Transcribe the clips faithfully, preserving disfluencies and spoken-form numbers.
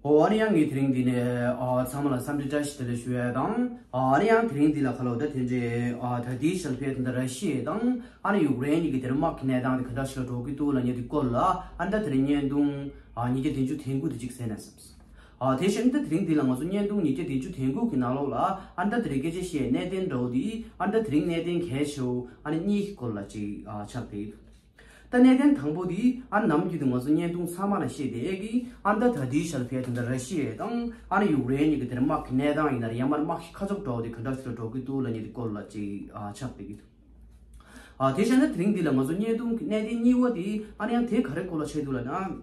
ཨོ་ཨ་ནི་ཡང་ངས་དེ་རིང་འདི་ནས་ཨ་ཚང་མ་ལ་འཚམས་འདྲི་བཀྲ་ཤིས་བདེ་ལེགས་ཞུ་ཡ་དང་། ཨ་ཨ་ནི་ཡང་དེ་རིང་འདི་ལ་ཁ་ལོ་ད་དེ་འདྲའི་ཨ་ད་ལྟའི་ཆར་ཕེ་ད་ལྟ་ར་ཤི་ཡ་དང་ཨ་ནི་ཡུཀ་རེན་གཉིས་ཀྱི་དེར་དམག་གི་གནས་སྟངས་དེ་ག་འདྲ་ཞིག་ལ་འགྲོ་གི་འདུག་ལབ་མཁན་དེ་སྐོར་ལ་ཨ་ད་དེ་རིང་བརྙན་ཐུང་ཨ་ཉིས་བརྒྱ་བདུན་ཅུ་དོན་དགུ་དེ་གཅིག་གསན་ན་བསམས། ཨ་དེ་བཞིན་ད་དེ་རིང་འདི་ལ་ང་ཚོ་བརྙན་ཐུང་ཉིས་བརྒྱ་བདུན་ཅུ་དོན་དགུ་གི་ནང་ལོགས་ལ་ཨ་ད་དེ་རིང་སྐད་ཆ་བཤད་གནད་དོན་འདྲ་བོ་དེ་ཨ་ད་དེ་རིང་གནད་དོན་གལ་ཆེ་བོ་ཨ་ནི་གཉིས་ཀྱི་སྐོར་ལ་ཅིག་ཨ་ཆགས་བསྡད་ཡོད། ད་གནད་དོན་དང་པོ་དེ་ཨ་ནམ་རྒྱུན་དུ་ང་ཚོ་བརྙན་ཐུང་ཚང་མ་ལ་བཤད་བསྡད་ཡས་ཀྱི་ཨ་ད་ད་ལྟའི་ཆར་ཕེ་ད་ལྟ་ར་ཤི་ཡ་དང་ཨ་ནི་ཡུཀ་རེན་གཉིས་ཀྱི་དེར་དམག་གི་གནས་སྟངས་ཡིན་ན་རེད། ཡང་མ་དམག་གི་ཁ་ཕྱོགས་འདྲ་བོ་དེ་ག་འདྲ་ཞིག་ལ་འགྲོ་གི་འདུག་ལབ་མཁན་དེ་སྐོར་ལ་ཅིག་ཨ་ཆགས་བསྡད་ཀྱི་འདུག་ཨ་དེ་བཞིན་ད་དེ་རིང་འདི་ལ་ང་ཚོ་བརྙན་ཐུང་གི་གནད་དོན་གཉིས་པ་དེ་ཨ་ནི་ཡང་དེ་ག་རེ་སྐོར་ལ་བཤད་འདུག་ལབ་ན།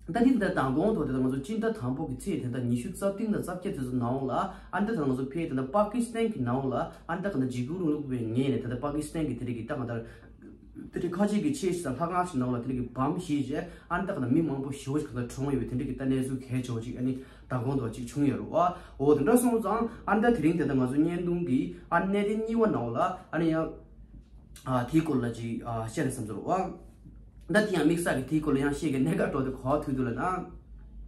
ད་འདི་ད་ལྟ་མདང་དགོང་དུ་དེ་ད་ང་ཚོ་སྤྱི་ཟླ་དང་པོ་གི་ཚེས་དེ་ད་ཉི་ཤུ་རྩ་བདུན་དང་རྩ་བརྒྱད་དེ་ཚོ་ནང་ལ་ཨ་ནི་ད་ང་ཚོ་ཕེ་དེ་ད་པ་ཀི་སི་ཐན་གི་ནང་ལ་ཨ་ནི་ད་ག་ད་འཇིགས་སྐུལ་རིང་ལུགས་པའི་ངོས་ནས་ད་ལྟ་པ་ཀི་སི་ཐན་གི་དེ་རིགས་ཀྱི་ད་ག་ད་དེ་རིགས་ཁ་ཆེ་གི་ཆེ་ཞིག་དང་ལྷ་ཁང་ཞིག་ནང་ལ་དེ་རིགས་ཀྱི་བམ་བཞེས་རྗེས་ཨ་ནི་ད་ག་ད་མི་མང་པོ་ཞེ་པོ་ཞིག་ག་ད་གྲོངས་ཡོད་པའི་དེ་འདྲ་གི་ད་གནས་ཚུལ་གལ་ཆེ་བོ་ཅིག་ཨ་ནི་མདང་དགོང་དུ་ཅིག་བྱུང་ཡོད་རེད་བ། འོ་དེ་འདྲ་སོང་ཙང་ཨ་ནི་ད་དེ་རིང་དེ་ད་ང་ཚོ་བརྙན་ཐུང་གི་ཨ་ནི་གནད་དོན་གཉིས་པ་ནང་ལ་ཨ་ནི་ཡང་། ཨ་དེའི་སྐོར་ལ་ཅིག་ཨ་བཤད་ན་བསམ་ཚོར་བ། ད་དེ་ཡང་དམིགས་བསལ་གྱི་དེའི་སྐོར་ལ་ཡང་བཤད་མཁན་གནད་འགག་འདྲ་བོ་དེ་ག་པར་ཐུག་འདུག་ལབ་ན།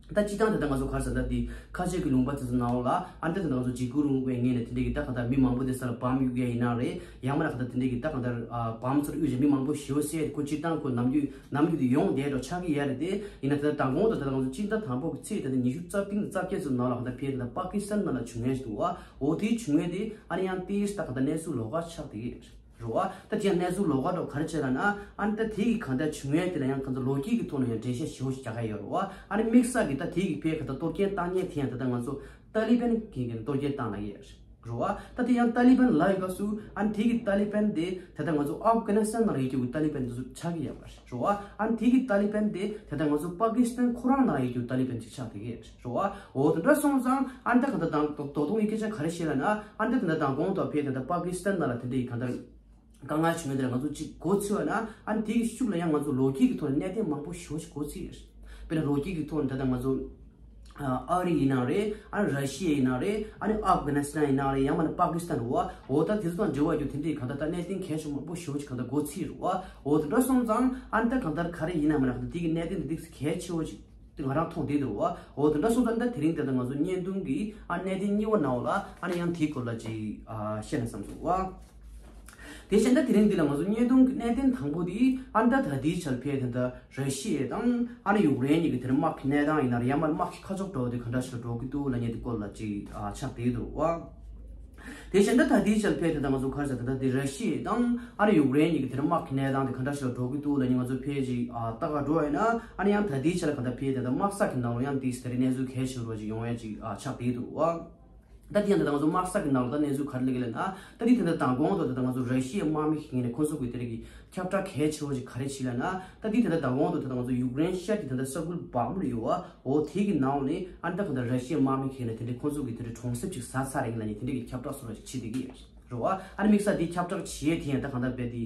ད་སྤྱིར་བཏང་དེ་ད་ང་ཚོ་ག་རེ་ཟེར་ད་དེ་ཁ་ཆེ་གི་ལུང་པ་དེ་ཚོ་ནང་ལ་ཨ་ནི་ད་དེ་ད་ང་ཚོ་འཇིགས་སྐུལ་རིང་ལུགས་པའི་ངོས་ནས་དེ་འདྲ་གི་ད་ག་ད་མི་མང་པོ་དེ་ས་ལ་བམ་གཡུག་ཡ་ཡིན་ན་རེད། ཡང་མིན་ན་ག་ད་དེ་འདྲ་གི་ད་ག་ད་ཨ་བམ་ཚོར་གཡུག་བྱས་མི་མང་པོ་ཞེ་པོ་བསད་ཁོ་སྤྱིར་བཏང་ཁོ་ནམ་རྒྱུན་ནམ་རྒྱུན་དུ་ཡོང་བསྡད་འགྲོ་ཆགས་ཀྱི་ཡ་རེད་དེ། ཡིན་ན་ད་ལྟ་མདང་དགོང་དུ་ད་ལྟ་ང་ཚོ་སྤྱི་ཟླ་དང་པོ་གི་ཚེས་ད་ལྟ་ཉི་ཤུ་རྩ་བདུན་དང་རྩ་བརྒྱད་ཚོ་ནང་ལ་ག་ད་ཕེ་ད་ལྟ་པ་ཀི་སི་ཐན་ནང་ལ་བྱུང་ཡ་ཞིག་འདུག་བ། འོ་དེའི་བྱུང་ཡ་དེ་ཨ་ནི་ཡང་དེའི་ད་ག་ད་གནས་ཚུལ་ལོགས་ཀ་ཆགས་བསྡད་ཀྱི་རེད་བ། ད་དེ་ཡང་གནས་ཚུལ་ལོགས་ཀ་འདྲ་བོ་ག་རེ་བྱས་ལབ་ན་ཨ་ནི་ད་དེ་གི་ག་ད་བྱུང་ཡ་དེ་ལ་ཡང་ག་ད་ལོ་རྒྱུས་ཀྱི་ཐོག་ནས་ཡང་འགྲེལ་བཤད་ཞེ་པོ་ཞིག་རྒྱག་ག་ཡོད་རེད་བ། ཨ་ནི་དམིགས་བསལ་གྱི་ད་དེ་གི་ཕེ་ག་ད་གཏོར་སྐྱོན་བཏང་མཁན་དེ་ཡང་ད་ལྟ་ང་ཚོ་ཏཱ་ལི་བན་གྱིས་གཏོར་སྐྱོན་བཏང་ལབ་ཀྱི་རེད། རེད་བ། ད་དེ་ཡང་ཏཱ་ལི་བན་ལབ་ཡོད་སྐབས་སུ་ཨ་ནི་དེ་གི་ཏཱ་ལི་བན་དེ་ད་ལྟ་ང་ཚོ་ཨབ་གྷ་ནི་སི་ཐན་ནང་ལ་ཡོད་རྒྱུ་གི་ཏཱ་ལི་བན་དེ་ཚོ་ཆགས་ཀྱི་ཡོད་པ་རེད། རེད་བ། ཨ་ནི་དེ་གི་ཏཱ་ལི་བན་དེ་ད་ལྟ་ང་ཚོ་པ་ཀི་སི་ཐན་ཁོ་རང་ནང་ལ་ཡོད་རྒྱུ་ཏཱ་ལི་བན་ཅིག་ཆགས་བསྡད་ཀྱི་རེད། རེད་བ། འོ་དེ་འདྲ་སོང་ཙང་ཨ་ནི་ད་ག་ད་དང་ད་དོ་དོ་དོང་གི་སྐད་ཆ་ག་རེ་བཤད་ལབ་ན་ཨ་ནི་ད་ད་མདང་དགོང་དུ་ཕེ་ད་ད་པ་ཀི་སི་ཐན་ནང་ལ་དེ་འདྲ་ཡི་གང་ལྟར་དཀའ་ངལ་བྱུང་ཡོད་དེ་ལ་ང་ཚོ་གཅིག་མགོ་ཚོས་པ་ན་ཨ་ནི་དེ་གི་ཤུགས་ལ་ཡང་ང་ཚོ་ལོ་རྒྱུས་ཀྱི་ཐོག་ནས་གནད་དོན་མང་པོ་ཞེ་པོ་ཞིག་མགོ་ཚོས་ཡོད་རེད། དཔེར་ན་ལོ་རྒྱུས་ཀྱི་ཐོག་ནས་ད་ལྟ་ང་ཚོ་ཨ་རི་ཡིན་ན་རེད། ཨ་ནི་ར་ཤི་ཡ་ཡིན་ན་རེད། ཨ་ནི་ཨབ་གྷ་ནི་སི་ཐན་ཡིན་ན་རེད། ཡང་མིན་ན་པ་ཀི་སི་ཐན་རེད་བ། འོ་ད་དེ་ཚོ་དང་འབྲེལ་བ་ཡོད་དེ་འདྲའི་གང་ལྟར་ད་གནད་དོན་གལ་ཆེན་མང་པོ་ཞེ་པོ་ཅིག་གང་ལྟར་མགོ་ཚོས་རེད་བ། འོ་དེ་འདྲ་སོང་ཙང་ཨ་ནི་ད་གང་ལྟར་ག་རེ་ཡིན་ན་མིན་ན་གང་ལྟར་དེ་གི་གནད་དོན་དེ་ཏོག་ཙམ་གལ་ཆེ་བོ་ཅིག་དེ་ང་རང་མཐོང་བསྡད་འདུག་བ། འོ་དེ་འདྲ་སོང་ཙང་ད་དེ་རིང་དེ་ད་ང་ཚོ་བརྙན་ཐུང་གི་ཨ་གནད་དོན་གཉིས་པ་ནང་ལ་ཨ་ནི་ཡང་དེའི་སྐོར་ལ་ཅིག་ཨ་བཤད་ན་བསམ་སོང་བ། དེ་བཞིན་ད་དེ་རིང་འདི་ལ་ང་ཚོ་བརྙན་ཐུང་གི་གནད་དོན་དང་པོ་དེ་ཨ་ནི་ད་ད་ལྟའི་ཆར་ཕེ་དེ་འདྲ་ར་ཤི་ཡ་དང་ཨ་ནི་ཡུཀ་རེན་གཉིས་ཀྱི་དེར་དམག་གི་གནས་སྟངས་ཡིན་ན་རེད། ཡང་མིན་ན་དམག་གི་ཁ་ཕྱོགས་འདྲ་བོ་དེ་ག་འདྲ་ཞིག་ལ་འགྲོ་གི་འདུག་ལབ་མཁན་དེ་སྐོར་ལ་ཅིག་ཨ་ཆགས་བསྡད་འདུག་བ། དེ་བཞིན་ད་ད་ལྟའི་ཆར་ཕེ་དེ་ད་ང་ཚོ་ག་རེ་ཟེར་ད་ད་དེ་ར་ཤི་ཡ་དང་ཨ་ནི་ཡུཀ་རེན་གཉིས་ཀྱི་དེར་དམག་གི་གནས་སྟངས་དེ་ག་འདྲ་ཞིག་ལ་འགྲོ་གི་འདུག་ལབ་མཁན་ང་ཚོ་ཕེ་ཅིག་ཨ་ལྟ་ག་འགྲོ་ཡིན་ན་ཨ་ནི་ཡང་ད་ལྟའི་ཆར་ག་ད་ཕེ་དེ་ད་དམག་ས་གི་ནང་ལ་ཡང་དེ་ཟེར་གནས་ཚུལ་གལ་ཆེ་བོ་ཅིག་ཡོང་ཡ་ཅིག་ཨ་ཆགས་བསྡད་འདུག་བ། ད་དེ་ཡང་ད་ལྟ་ང་ཚོ་དམག་ས་གི་ནང་ལ་ད་གནས་ཚུལ་ག་རེ་སླེབས་ཀྱི་ལབ་ན། ད་དེ་ད་ལྟ་མདང་དགོང་དུ་ད་ལྟ་ང་ཚོ་ར་ཤི་ཡའི་དམག་མི་ཞིག་ཡིན་ནས་ཁོང་ཚོ་གི་དེ་རིགས་ཀྱི་ཁྱབ་བསྒྲགས་གལ་ཆེ་བོ་ཞིག་ག་རེ་བྱས་ལབ་ན། ད་དེ་ད་ལྟ་མདང་དགོང་དུ་ད་ལྟ་ང་ཚོ་ཡུཀ་རེན་ཤར་གྱི་ད་ལྟ་ས་ཁུལ་བག་མུར་ཡོད་བ། འོ་དེ་གི་ནང་ནས་ཨ་ནི་ད་ག་ད་ར་ཤི་ཡའི་དམག་མི་ཞིག་ཡིན་ནས་དེ་འདྲའི་ཁོང་ཚོ་གི་དེ་འདྲའི་གྲོང་གསེབ་ཅིག་ཟ་ཚར་ཡིན་ལབ་ནས་དེ་འདྲའི་གི་ཁྱབ་བསྒྲགས་བཟོ་འདྲ་ཞིག་བྱེད་བསྡད་ཀྱི་ཡོད་རེད་བ། ཨ་ནི་དམིགས་བསལ་དེ་ཁྱབ་བསྒྲགས་བྱེད་ཡས་དེ་ཡང་ད་གང་ལྟར་རྦད་དེ་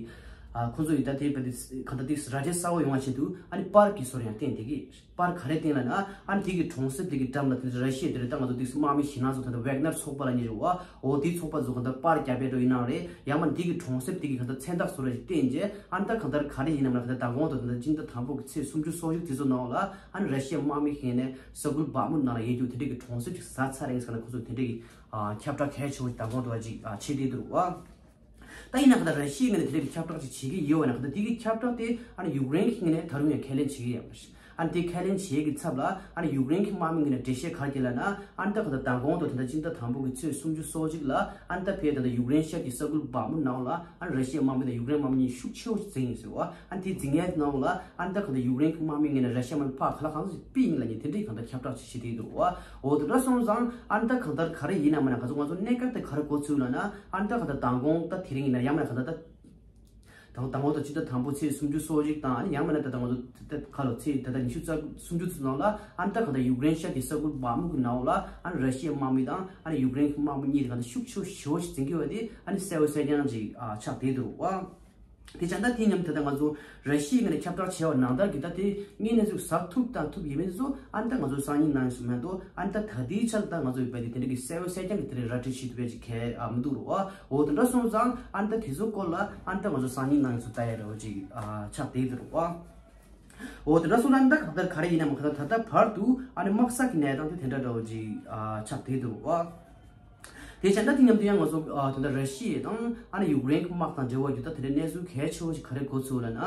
ཨ་ཁོང་ཚོ་ཡི་ད་དེ་རྦད་དེ་གང་ལྟར་དེ་ར་སྤྲོད་གསལ་བོ་ཡོང་བ་ཆེད་དུ་ཨ་ནི་པར་གྱི་བཟོ་འདྲ་ཡང་བསྟན་བསྡད་ཀྱི་ཡོད་རེད། པར་ག་རེ་བསྟན་ལབ་ན། ཨ་ནི་དེ་གི་གྲོང་གསེབ་དེ་གི་འགྲམ་ལ་དེ་ར་ཤི་ཡ་དེ་རེད། ད་ང་ཚོ་དེ་དམག་མི་ཞེད་སྣང་ཚོ་ད་ལྟ་ཝེག་ནར་ཚོགས་པ་ལབ་མཁན་རེད་བ། འོ་དེའི་ཚོགས་པ་ཚོ་གང་ལྟར་པར་རྒྱབ་པའི་འགྲོ་ཡིན་ནའང་རེད། ཡང་མིན་དེ་གི་གྲོང་གསེབ་དེ་གི་གང་ལྟར་མཚན་རྟགས་བཟོ་འདྲ་ཞིག་བསྟན་རྗེས་ཨ་ནི་ད་གང་ལྟར་ག་རེ་ཡིན་ནམ་ལབ་ན། ད་ལྟ་མདང་དགོང་དུ་ད་ལྟ་སྤྱི་ཟླ་དང་པོ་གི་ཚེས་སུམ་ཅུ་སོ་གཅིག་དེ་ཚོ་ནང་ལ་ཨ་ནི་ར་ཤི་ཡའི་དམག་མི་ཞིག་ཡིན་ནས་ས་ཁུལ་བག་མུར་ནང་ལ་ཡོད་རྒྱུ་དེ་འདྲ་གི་གྲོང་གསེབ་ཅིག་ཟ་ཚར་ཡིན་ཟེར་ནས་ཁོ་ཚོ་དེ་འདྲ་གི་ཨ་ཁྱབ་བསྒྲགས་གལ་ཆེ་བོ་ཞིག་མདང་དགོང་དུ་ཅིག་ཨ་བྱེད་བསྡད་འདུག་བ། ད་ཡིན་ན་ག་ད་ར་ཤི་ཡའི་ངོས་ནས་དེ་འདྲའི་ཁྱབ་བསྒྲགས་ཅིག་བྱེད་ཀྱི་ཡོད་པ་ན། ག་ད་དེ་གི་ཁྱབ་བསྒྲགས་དེ་ཨ་ནི་ཡུཀ་རེན་གྱི་ངོས་ནས་ད་རུང་ཡང་ཁས་ལེན་བྱེད་ཀྱི་ཡོད་པ་རེད། ཨ་ནི་དེ་ཁས་ལེན་བྱེད་ཀྱི་ཚབ་ལ་ཨ་ནི་ཡུཀ་རེན་གྱི་དམག་མི་ངོས་ནས་འགྲེལ་བཤད་ག་རེ་བྱས་ལབ་ན། ཨ་ནི་ད་ག་ད་མདང་དགོང་དུ་ད་ལྟ་སྤྱི་ཟླ་དང་པོ་གི་ཚེས་སུམ་ཅུ་སོ་གཅིག་ལ་ཨ་ནི་ད་ཕེ་ད་ལྟ་ཡུཀ་རེན་ཤར་གྱི་ས་ཁུལ་བག་མུར་ནང་ལ་ཨ་ནི་ར་ཤི་ཡའི་དམག་མི་དང་ཡུཀ་རེན་དམག་མི་གཉིས་ཤུགས་ཆེ་བོ་ཞིག་འཛིང་ཡིན་ཟེར་བ། ཨ་ནི་དེ་འཛིང་ཡའི་ནང་ལ་ཨ་ནི་ད་ག་ད་ཡུཀ་རེན་གྱི་དམག་མི་ངོས་ནས་ར་ཤི་ཡ་དམག་མི་ཕར་ག་ལ་གང་འཚམ་ཞིག་ཕུད་ཡིན་ལབ་མཁན་དེ་འདྲའི་གང་ལྟར་ཁྱབ་བསྒྲགས་ཅིག་བྱེད་བསྡད་འདུག་བ། འོ་དེ་འདྲ་སོང་ཙང་ཨ་ནི་ད་གང་ལྟར་ག་རེ་ཡིན་ནམ་ལབ་ན། ག་ཚོད་ང་ཚོ་གནད་འགག་དེ་ག་རེ་གོ་ཚུལ་ལབ་ན། ཨ་ནི་ད་ག་ད་མདང་དགོང་ད་དེ་རིང་ཡིན་ན་ཡང་མིན་ན་ག་ད་ད་དང་དང་པོ་དང་སྤྱི་ཟླ་དང་པོ་ཚེས་སུམ་ཅུ་སོ་གཅིག་དང་། ཨ་ནི་ཡང་མིན་ན་ད་ད་ང་ཚོ་ད་ཁ་ལོ་ཚེས་ད་ད་ཉི་ཤུ་རྩ་སུམ་ཅུ་ཚོ་ནང་ལ་ཨ་ནི་ད་ག་ད་ཡུཀ་རེན་ཤར་གྱི་ས་ཁུལ་བག་མུར་གྱི་ནང་ལ་ཨ་ནི་ར་ཤི་ཡའི་དམག་མི་དང་ཨ་ནི་ཡུཀ་རེན་གྱི་དམག་མི་གཉིས་དེ་ག་ད་ཤུགས་ཆེ་ཤོས་ཤིག་འཛིང་གི་ཡོད་པ་དེ་ཨ་ནི་གསལ་པོ་གསལ་རྐྱང་ཅིག་ཨ་ཆགས་བསྡད་འདུག་བ། དེ་བྱས་ན་ད་དེ་མཉམ་དུ་ད་ལྟ་ང་ཚོ་ར་ཤི་ཡའི་ངོས་ནས་ཁྱབ་བསྒྲགས་བྱས་པ་ནང་ལྟར་གྱི་ད་དེ་དངོས་གནས་ཚུགས་ཟ་ཐུབ་དང་ཐུབ་ཡིན་མིན་ཚོ་ཨ་ནི་ད་ང་ཚོ་སང་ཉིན་གནངས་ཉིན་སུ་མེད་དོ། ཨ་ནི་ད་ད་ལྟའི་ཆར་ད་ང་ཚོ་ཡོད་པ་དེ་དེ་འདྲ་གི་གསལ་པོ་གསལ་རྐྱང་གི་དེ་རེད། ར་སྤྲོད་བྱེད་ཐུབ་པའི་ཅིག་གལ་ཨ་མི་འདུག་རོ། འོ་དེ་འདྲ་སོང་ཙང་ཨ་ནི་ད་དེ་ཚོ་སྐོར་ལ་ཨ་ནི་ད་ང་ཚོ་སང་ཉིན་གནངས་ཉིན་སུ་ལྟ་ཡ་རེད་བ་ཅིག་ཨ་ཆགས་བསྡད་འདུག་རོ། འོ་དེ་འདྲ་སོང་ན་ད་གང་ལྟར་ག་རེ་ཡིན་ནའང་གང་ལྟར་ད་ལྟ་བར་དུ་ཨ་ནི་དམག་ས་གི་གནས་སྟངས་དེ་དེ་འདྲ་འདྲ་བོ་ཅིག་ཨ་ཆགས་བསྡད་འདུག་བ། དེ་བྱས་ན་དེ་མཉམ་དུ་ཡང་ང་ཚོ་ཨ་ད་ལྟ་ར་ཤི་ཡ་དང་ཨ་ནི་ཡུཀ་རེན་གྱི་དམག་དང་འབྲེལ་བ་ཡོད་ད་དེ་འདྲའི་གནས་ཚུལ་གལ་ཆེ་བོ་ཞིག་ག་རེ་གོ་ཚུལ་ལབ་ན།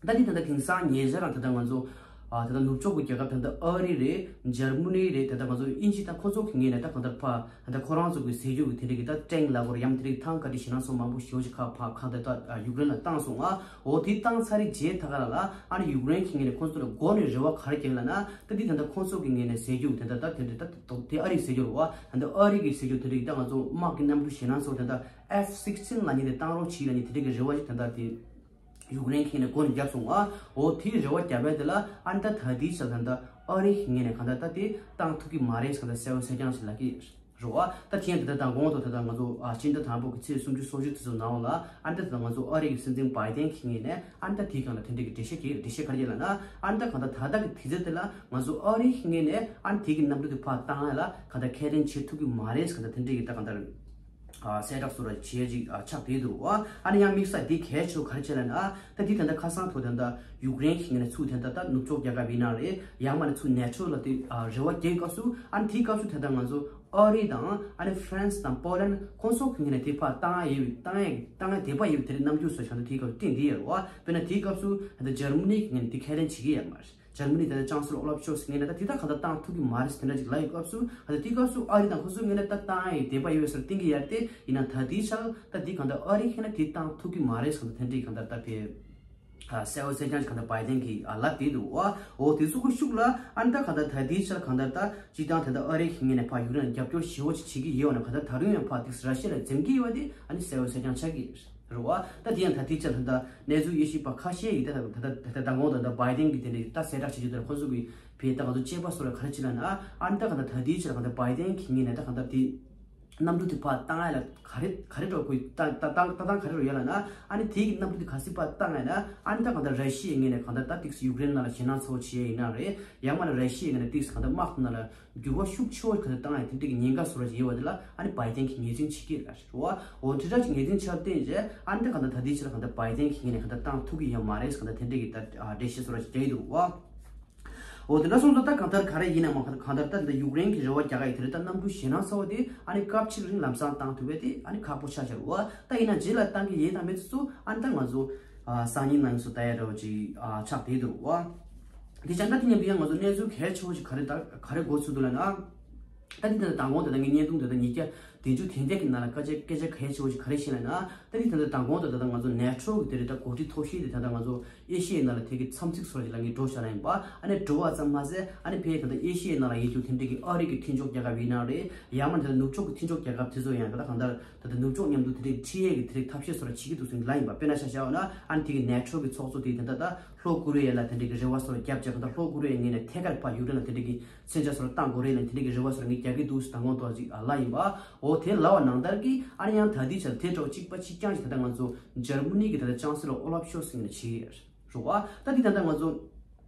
ད་དེ་ད་ལྟ་དེང་སང་ཉེ་ཆར་རང་ད་ལྟ་ང་ཚོ་ཨ་ད་ལྟ་ནུབ་ཕྱོགས་ཀྱི་རྒྱལ་ཁབ་ད་ལྟ་ཨ་རི་རེད། འཇར་མ་ནི་རེད། ད་ལྟ་ང་ཚོ་དབྱིན་ཇི་དང་ཁོ་ཚོ་གི་ངོས་ནས་ད་གང་ལྟར་ཕ་ད་ལྟ་ཁོ་རང་ཚོ་གི་ཟས་རྒྱུ་གི་དེ་འདྲ་གི་ད་ཊེང་ལབ་དགོས་རེད། ཡང་དེ་འདྲ་གི་ཐང་ཀ་དེ་ཞེད་སྣང་ཚོར་མང་པོ་ཞེ་པོ་ཞིག་ཁ་ཕ་གང་ལྟར་ད་ཡུཀ་རེན་ལ་བཏང་སོང་ང་། འོ་དེ་བཏང་ཚར་རེད་རྗེས་ད་ག་རང་ལ་ཨ་ནི་ཡུཀ་རེན་གྱི་ངོས་ནས་ཁོ་ཚོ་ལ་མགོ་ནས་རེ་བ་ག་རེ་བསྐྱལ་ལབ་ན། ད་དེ་ད་ལྟ་ཁོ་ཚོ་གི་ངོས་ནས་ཟས་རྒྱུ་དེ་འདྲ་ད་དེ་འདྲ་ད་དེ་ཨ་རིའི་ཟས་རྒྱུ་རེད་བ། ད་ལྟ་ཨ་རི་གི་ཟས་རྒྱུ་དེ་འདྲ་གི་ད་ང་ཚོ་དམག་གི་གནམ་གྲུ་ཞེད་སྣང་ཚོར་དེ་འདྲ་ཨེཕ་སིགས་ཊིན་ལབ་མཁན་དེ་བཏང་རོགས་གྱིས་ལབ་མཁན་དེ་འདྲ་གི་རེ་བ་ཞིག་ད་ལྟ་དེ་ཡུཀ་རེན་གྱི་ངོས་ནས་མགོ་ནས་བརྒྱབ་སོང་ང་། འོ་དེའི་རེ་བ་བརྒྱབ་པ་དེ་ལ་ཨ་ནི་ད་ད་ལྟའི་ཆར་ད་ལྟ་ཨ་རི་གི་ངོས་ནས་གང་ལྟར་ད་དེ་བཏང་ཐུབ་ཀྱི་མ་རེད་ཟེར་གང་ལྟར་གསལ་པོ་གསལ་རྐྱང་ཞིག་ལབ་ཀྱི་རེད་བ། ད་དེ་ཡང་ད་ལྟ་མདང་དགོང་དང་ད་ལྟ་ང་ཚོ་ཨ་སྤྱི་ཟླ་དང་པོ་གི་ཚེས་སུམ་ཅུ་སོ་གཅིག་དེ་ཚོ་ནང་ལ་ཨ་ནི་ད་ལྟ་ང་ཚོ་ཨ་རི་གི་སྲིད་འཛིན་བྷའི་ཌེན་གྱི་ངོས་ནས་ཨ་ནི་ད་དེའི་སྒང་ལ་དེ་འདྲ་གི་འགྲེལ་བཤད་ཀྱི་འགྲེལ་བཤད་ག་རེ་བྱས་ལབ་ན། ཨ་ནི་ད་གང་ལྟར་ད་ལྟ་གི་དུས་ཚོད་དེ་ལ་ང་ཚོ་ཨ་རི་གི་ངོས་ནས་ཨ་ནི་དེ་གི་གནམ་གྲུ་དེ་ཕར་བཏང་ཡ་ལ་གང་ལྟར་ཁས་ལེན་བྱེད་ཐུབ་ཀྱི་མ་རེད་ཟེར་གང་ལྟར་དེ་འདྲ་གི་ད་གང་ལྟར། ཨ་གསལ་བསྒྲགས་སོགས་ར་བྱས་ཅིག་ཨ་ཆགས་བསྡད་འདུག་བ། ཨ་ནི་ཡང་དམིགས་བསལ་འདི་གལ་ཆེ་བ་ག་རེ་བྱས་ལབ་ན། ད་འདི་ད་ལྟ་ཁ་སང་ཐོག་ད་ལྟ་ཡུཀ་རེན་གྱི་ངོས་ནས་ཚུར་ད་ལྟ་ད་ནུབ་ཕྱོགས་རྒྱལ་ཁབ་ཡིན་ན་རེད། ཡང་མིན་ན་ཚུར་ནེ་ཊོ་ལ་དེ་ཨ་རེ་བ་རྒྱག་སྐབས་སུ་ཨ་ནི་དེའི་སྐབས་སུ་ད་ལྟ་ང་ཚོ་ཨ་རི་དང་ཨ་ནི་ཧྥ་རན་སི་དང་པོ་ལན་ཁོང་ཚོ་གི་ངོས་ནས་དེ་ཕར་བཏང་ཡ་ཡོད་པའི་བཏང་ཡ་བཏང་ཡ་དད་པ་ཡོད་པའི་དེ་རིང་རྣམ་འགྱུར་སོགས་ཀྱང་ད་དེའི་སྐབས་སུ་བསྟན་བསྡད་ཡོད་རེད་བ། དཔེར་ན་དེའི་སྐབས་སུ་ད་ལྟ་འཇར་མ་ནི་གི་ངོས་ནས་དེ་ཁས་ལེན་བྱེད་ཀྱི་ཡོད་མ་རེད། འཇར་མ་ནི་ད་ལྟ་ཅང་སི་ལོ་ཨོ་ལབ་ཤོལ་ཚི་ངོས་ནས་ད་དེ་ད་གང་ལྟར་བཏང་ཐུབ་ཀྱི་མ་རེད་ཟེར་དེ་འདྲ་ཅིག་ལབ་ཡོད་སྐབས་སུ། ད་ལྟ་དེའི་སྐབས་སུ་ཨ་རི་དང་ཁོ་ཚོའི་ངོས་ནས་ད་བཏང་ཡ་ཡི་དད་པ་ཡོད་པའི་བཟོ་འདྲ་བསྟན་གྱི་ཡོད་རེད་དེ། ཡིན་ནའང་ད་དེའི་ཆར་ད་དེ་གང་ལྟར་ཨ་རི་ཁེ་ན་དེ་བཏང་ཐུབ་ཀྱི་མ་རེད་ཟེར་ད་དེ་འདྲ་གང་ལྟར་ད་ཕེ་ཨ་གསལ་བོ་གསལ་རྐྱང་ཅིག་གང་ལྟར་བྷའི་ཌེན་གྱིས་ཨ་ལབ་བསྡད་འདུག་བ། འོ་དེ་ཚོ་གི་ཤུགས་ལ་ཨ་ནི་ད་གང་ལྟར་ད་དེའི་ཆར་གང་ལྟར་ད་སྤྱིར་བཏང་ད་ལྟ་ཨ་རི་གི་ངོས་ནས་ཕར་ཡུཀ་རེན་ལ་རྒྱབ་སྐྱོར་ཞེ་པོ་ཅིག་བྱེད་ཀྱི་ཡོད་ན་གང་ལྟར་ད་རུང་ཡང་ཕར་དེ་ར་ཤི་ཡ་ལ་འཛེམ་གྱི་ཡོད་པ་དེ་ཨ་ནི་གསལ་བོ་གསལ་རྐྱང་ཆགས་ཀྱི་རེད། རེད་བ། ད་དེ་ཡང་ད་ལྟའི་ཆར་ད་ལྟ་གནས་ཚུལ་དབྱེ་ཞིབ་པ་ཁ་ཤས་ཀྱིས་ད་ད་ད་ད་མདང་དགོང་དང་ད་བྷའི་ཌེན་གྱིས་དེ་འདྲའི་ད་གསལ་བསྒྲགས་བྱེད་རྒྱུ་དེར་ཁོ་ཚོ་གིས་བེད་ད་ང་ཚོ་དཔྱད་པ་སོགས་ལ་ག་རེ་བྱེད་ལབ་ན། ཨ་ནི་ད་གང་ལྟར་ད་ལྟའི་ཆར་གང་ལྟར་བྷའི་ཌེན་གྱི་ངོས་ནས་ད་གང་ལྟར་དེ་གནམ་གྲུ་དེ་ཕར་བཏང་ཡ་ལ་ག་རེ་ག་རེ་འགྲོ་དགོས་ད་ད་ད་ད་ག་རེ་འགྲོ་ཡ་ལབ་ན། ཨ་ནི་དེ་གི་གནམ་གྲུ་དེ་གལ་སྲིད་ཕར་བཏང་ཡ་ན། ཨ་ནི་ད་གང་ལྟར་ར་ཤི་ཡའི་ངོས་ནས་གང་ལྟར་ད་ཏིག་ཙམ་ཡུཀ་རེན་ནང་ལ་ཞེད་སྣང་ཚ་བོ་བྱེད་ཡ་ཡིན་ན་རེད། ཡང་མིན་ན་ར་ཤི་ཡའི་ངོས་ནས་ཏིག་ཙམ་གང་ལྟར་དམག་དེ་ནང་ལ་འགྱུར་བ་ཤུགས་ཆེ་བོ་གང་ལྟར་བཏང་ཡ་དེ་འདྲ་གི་ཉེན་ཁ་བཟོ་འདྲ་ཅིག་ཡོད་པ་དེ་ལ་ཨ་ནི་བྷའི་ཌེན་གྱིས་ངོས་འཛིན་བྱེད་ཀྱི་རེད་བ། འོ་དེ་འདྲ་ཅིག་ངོས་འཛིན་བྱས་བསྡད་རྗེས་ཨ་ནི་ད་གང་ལྟར་ད་ལྟའི་ཆར་གང་ལྟར་བྷའི་ཌེན་གྱི་ངོས་ནས་གང་ལྟར་བཏང་ཐུབ་ཀྱི་ཡོད་མ་རེད་གང་ལྟར་དེ་འདྲ་གི་ད་འགྲེལ་བཤད་བཟོ་འདྲ་ཅིག་རྒྱག་གི་འདུག་བ། འོ་དེ་འདྲ་སོང་ཙང་ད་གང་ལྟར་ག་རེ་ཡིན་ནའང་གང་ལྟར་ད་འདི་ཡུཀ་རེན་གྱི་རེ་བ་རྒྱག་ག་ཡི་དེ་རེད། ད་གནམ་གྲུ་ཞེད་སྣང་ཚ་བོ་དེ་ཨ་ནི་སྐབས་གཅིག་རིང་ལམ་སང་བཏང་ཐུབ་པ་དེ་ཨ་ནི་ཁག་པོ་ཆགས་བཞག་བ། ད་ཡིན་ན་རྗེས་ལ་བཏང་གི་ཡོད་དང་མེད་ཚོ་ཨ་ནི་ད་ང་ཚོ་ཨ་སང་ཉིན་གནངས་ཉིན་སོགས་ལྟ་ཡ་འདྲ་བོ་ཅིག་ཨ་ཆགས་བསྡད་འདུག་བ། དེ་བྱས་ད་དེ་མཉམ་དུ་ཡང་ང་ཚོ་གནས་ཚུལ་གལ་ཆེ་བོ་ཞིག་ག་རེ་ད་ག་རེ་གོ་ཚུལ་འདུག་ལབ་ན། ད་དེ་ད་ལྟ་མདང་དགོང་དེ་ད་ངའི་བརྙན་ཐུང་དེ་ད་ཉིས་བརྒྱ་བདུན་ཅུ་དོན་བརྒྱད་ཀྱི་ནང་ལ་སྐད་ཆ་སྐད་ཆ་གལ་ཆེ་བོ་ཞིག་ག་རེ་བཤད་ལབ་ན། ད་དེ་ད་ལྟ་མདང་དགོང་དེ་ད་ལྟ་ང་ཚོ་ནེ་ཊོ་གི་དེ་རེད། ད་འགོ་ཁྲིད་མཐོ་ཤོས་དེ་ད་ལྟ་ང་ཚོ་ཨེ་ཤི་ཡའི་ནང་ལ་དེ་གི་འཚམས་གཟིགས་སོགས་ལ་ངས་འགྲོ་བཞག་ལ་ཡིན་པ། ཨ་ནི་འགྲོ་བ་ཙམ་མ་ཟད་ཨ་ནི་ཕེ་ད་ལྟ་ཨེ་ཤི་ཡའི་ནང་ལ་ཡིན་རྒྱུ་དེ་འདྲ་གི་ཨ་རི་གི་མཐུན་ཕྱོགས་རྒྱལ་ཁབ་ཡིན་ན་རེད། ཡང་མིན་ད་ལྟ་ནུབ་ཕྱོགས་ཀྱི་མཐུན་ཕྱོགས་རྒྱལ་ཁབ་དེ་ཚོ་ཡང་ད་ལྟ་གང་ལྟར་ད་ལྟ་ནུབ་ཕྱོགས་མཉམ་དུ་དེ་འདྲའི་ཁྲིད་ཡས་ཀྱི་དེ་འདྲའི་ཐབས་ཤེས་སོགས་ལ་བྱེད་ཀྱི་འདུག་ཟེར་ལ་ཡིན་པ། དཔེར་ན་ཆ་བཞག་པ་ན་ཨ་ནི་དེ་གི་ནེ་ཊོ་གི་ཚོགས་གཙོ་དེ་ད་ལྟ་ད་ལྷོ་ཀོ་རི་ཡ་ལ་དེ་འདྲའི་གི་རེ་བ་སོགས་ལ་རྒྱབ་བྱས་གང་ལྟར་ལྷོ་ཀོ་རི་ཡའི་ངོས་ནས་ཐད་ཀར་ཕར་ཡུཀ་རེན་ལ་དེ་འདྲའི་གི་མཚོན་ཆ་སོགས་ལ་བཏང་དགོས་རེད་ལ་དེ་འདྲའི་གི་རེ་བ་སོགས་ལ་ངས་རྒྱག་གི་འདུག་ཟེར་མདང་དགོང་ཐོག་ཅིག་ལ་ཡིན་པ། འོ་དེ་ལབ་པ་ནང་ལྟར་གི་ཨ་ནི་ཡང་ད་ལྟའི་ཆར་དེ་འདྲ་བོ་གཅིག་པ་གཅིག་རྐྱང་ཞིག་ད་ལྟ་ང་ཚོ་འཇར་མ་ནི་གི་ད་ལྟ་ཅང་སི་ལོ་ཨོ་ལབ་ཤོལ་ཚི་ངོས་ནས་བྱེད་ཀྱི་ཡོད་རེད་བ། ད་འདི་ད་ལྟ་ང་ཚོ་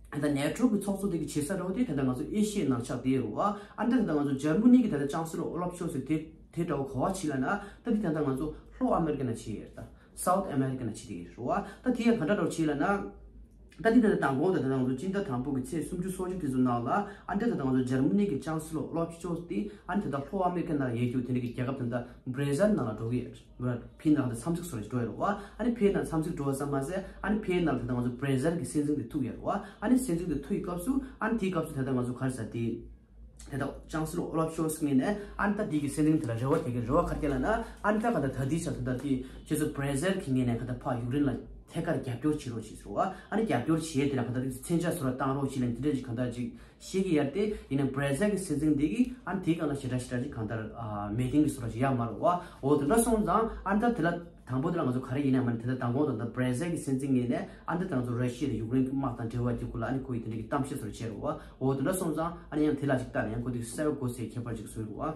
ད་ནེ་ཊོ་གི་ཚོགས་གཙོ་དེ་གི་བྱེད་ས་འདྲ་བོ་དེ་ད་ལྟ་ང་ཚོ་ཨེ་ཤི་ཡའི་ནང་ཆགས་བསྡད་ཡོད་རེད་བ། ཨ་ནི་ད་ལྟ་ང་ཚོ་འཇར་མ་ནི་གི་ད་ལྟ་ཅང་སི་ལོ་ཨོ་ལབ་ཤོལ་ཚི་དེ་དེ་འདྲ་བོ་ག་པར་བྱེད་ལབ་ན། ད་འདི་ད་ལྟ་ང་ཚོ་ལྷོ་ཨ་མེ་རི་ཀ་ནང་བྱེད་ཀྱི་ཡོད་རེད། ད་སའུ་ཐི་ཨ་མེ་རི་ཀ་ནང་བྱེད་ཀྱི་ཡོད་རེད་བ། ད་དེ་ཡང་ག་འདྲ་འདྲ་བོ་བྱེད་ལབ་ན། ད་འདི་ད་ལྟ་མདང་དགོང་དང་ད་ལྟ་ང་ཚོ་སྤྱི་ཟླ་དང་པོ་གི་ཚེས་སུམ་ཅུ་སོ་གཅིག་དེ་ཚོ་ནང་ལ་ཨ་འདི་ད་ལྟ་ང་ཚོ་འཇར་མ་ནི་གི་ཅང་སི་ལོ་ཨོ་ལབ་ཤོལ་ཚི་དེ་ཨ་ནི་ད་ལྟ་ལྷོ་ཨ་མེ་རི་ཀ་ནང་ལ་ཡོད་རྒྱུ་དེ་འདྲ་གི་རྒྱལ་ཁབ་ད་ལྟ་བྷ་ར་ཛིལ་ནང་ལ་འགྲོ་གི་ཡོད་རེད། ཕིའི་ནང་ད་འཚམས་གཟིགས་སོགས་ལ་འགྲོ་ཡོད་རེད་བ། ཨ་ནི་ཕིའི་ནང་འཚམས་གཟིགས་འགྲོ་བ་ཙམ་མ་ཟད་ཨ་ནི་ཕིའི་ནང་ད་ལྟ་ང་ཚོ་བྷ་ར་ཛིལ་གྱི་སྲིད་འཛིན་དེ་ཐུག་ཡོད་རེད་བ། ཨ་ནི་སྲིད་འཛིན་དེ་ཐུག་ཡི་སྐབས་སུ་ཨ་ནི་དེའི་སྐབས་སུ་ད་ལྟ་ང་ཚོ་ག་རེ་ཟེར་དེ། དེ་ད་ཅང་སི་ལོ་ཨོ་ལབ་ཤོལ་ཚི་ངོས་ནས་ཨ་ནི་ད་དེ་གི་སྲིད་འཛིན་དེ་ལ་རེ་བ་རྒྱག་གི་རེ་བ་ག་རེ་རྒྱག་ལབ་ན། ཨ་ནི་ད་ག་ད་ད་དེའི་ཆར་ད་ད་དེ་ཁྱེད་ཚོ་བྷ་ར་ཛིལ་གྱི་ངོས་ནས་ག་ད་ཕར་ཡུཀ་རེན་ལ་ཐད་ཀར་རྒྱབ་སྐྱོར་བྱེད་རོགས་བྱེད་ཟེར་བ། ཨ་ནི་རྒྱབ་སྐྱོར་བྱེད་དེ་ལ་ག་ད་དེ་མཚོན་ཆ་སོགས་ལ་བཏང་རོགས་བྱེད་ལབ་དེ་འདྲ་ཅིག་ག་ད་ཅིག་བཤད་ཀྱི་ཡོད་རེད་དེ། ཡིན་ནའང་བྷ་ར་ཛིལ་གྱི་སྲིད་འཛིན་དེ་གིས་ཨ་ནི་དེའི་སྒང་ལ་ཞེ་དྲག་ཞེ་དྲག་ཅིག་གང་ལྟར་ཨ་མོས་མཐུན་གྱི་བཟོ་འདྲ་ཞིག་ཡོད་མ་རེད་བ། འོ་དེ་འདྲ་སོང་ཙང་ཨ་ནི་ད་དེ་ལ་དང་པོ་དེ་ལ་ང་ཚོ་ག་རེ་ཡིན་ནའང་མིན་ན་དེ་ལ་མདང་དགོང་དང་ད་བྷ་ར་ཛིལ་གྱི་སྲིད་འཛིན་ངོས་ནས་ཨ་ནི་ད་ང་ཚོ་ར་ཤི་ཡ་དང་ཡུཀ་རེན་གྱི་དམག་དང་འབྲེལ་བ་གྱི་སྐོར་ལ་ཨ་ནི་ཁོ་ཡིས་དེ་འདྲ་གི་གཏམ་བཤད་བཟོ་འདྲ་བྱས་རེད་བ། འོ་དེ་འདྲ་སོང་ཙང་ཨ་ནི་ཡང་དེ་ལ་ཅིག་ལྟ་ནས་ཡང་ཁོ་དེ་གསལ་པོ་གོ་སའི་ཁྱད་པར་ཅིག་བཟོས་རེད་བ།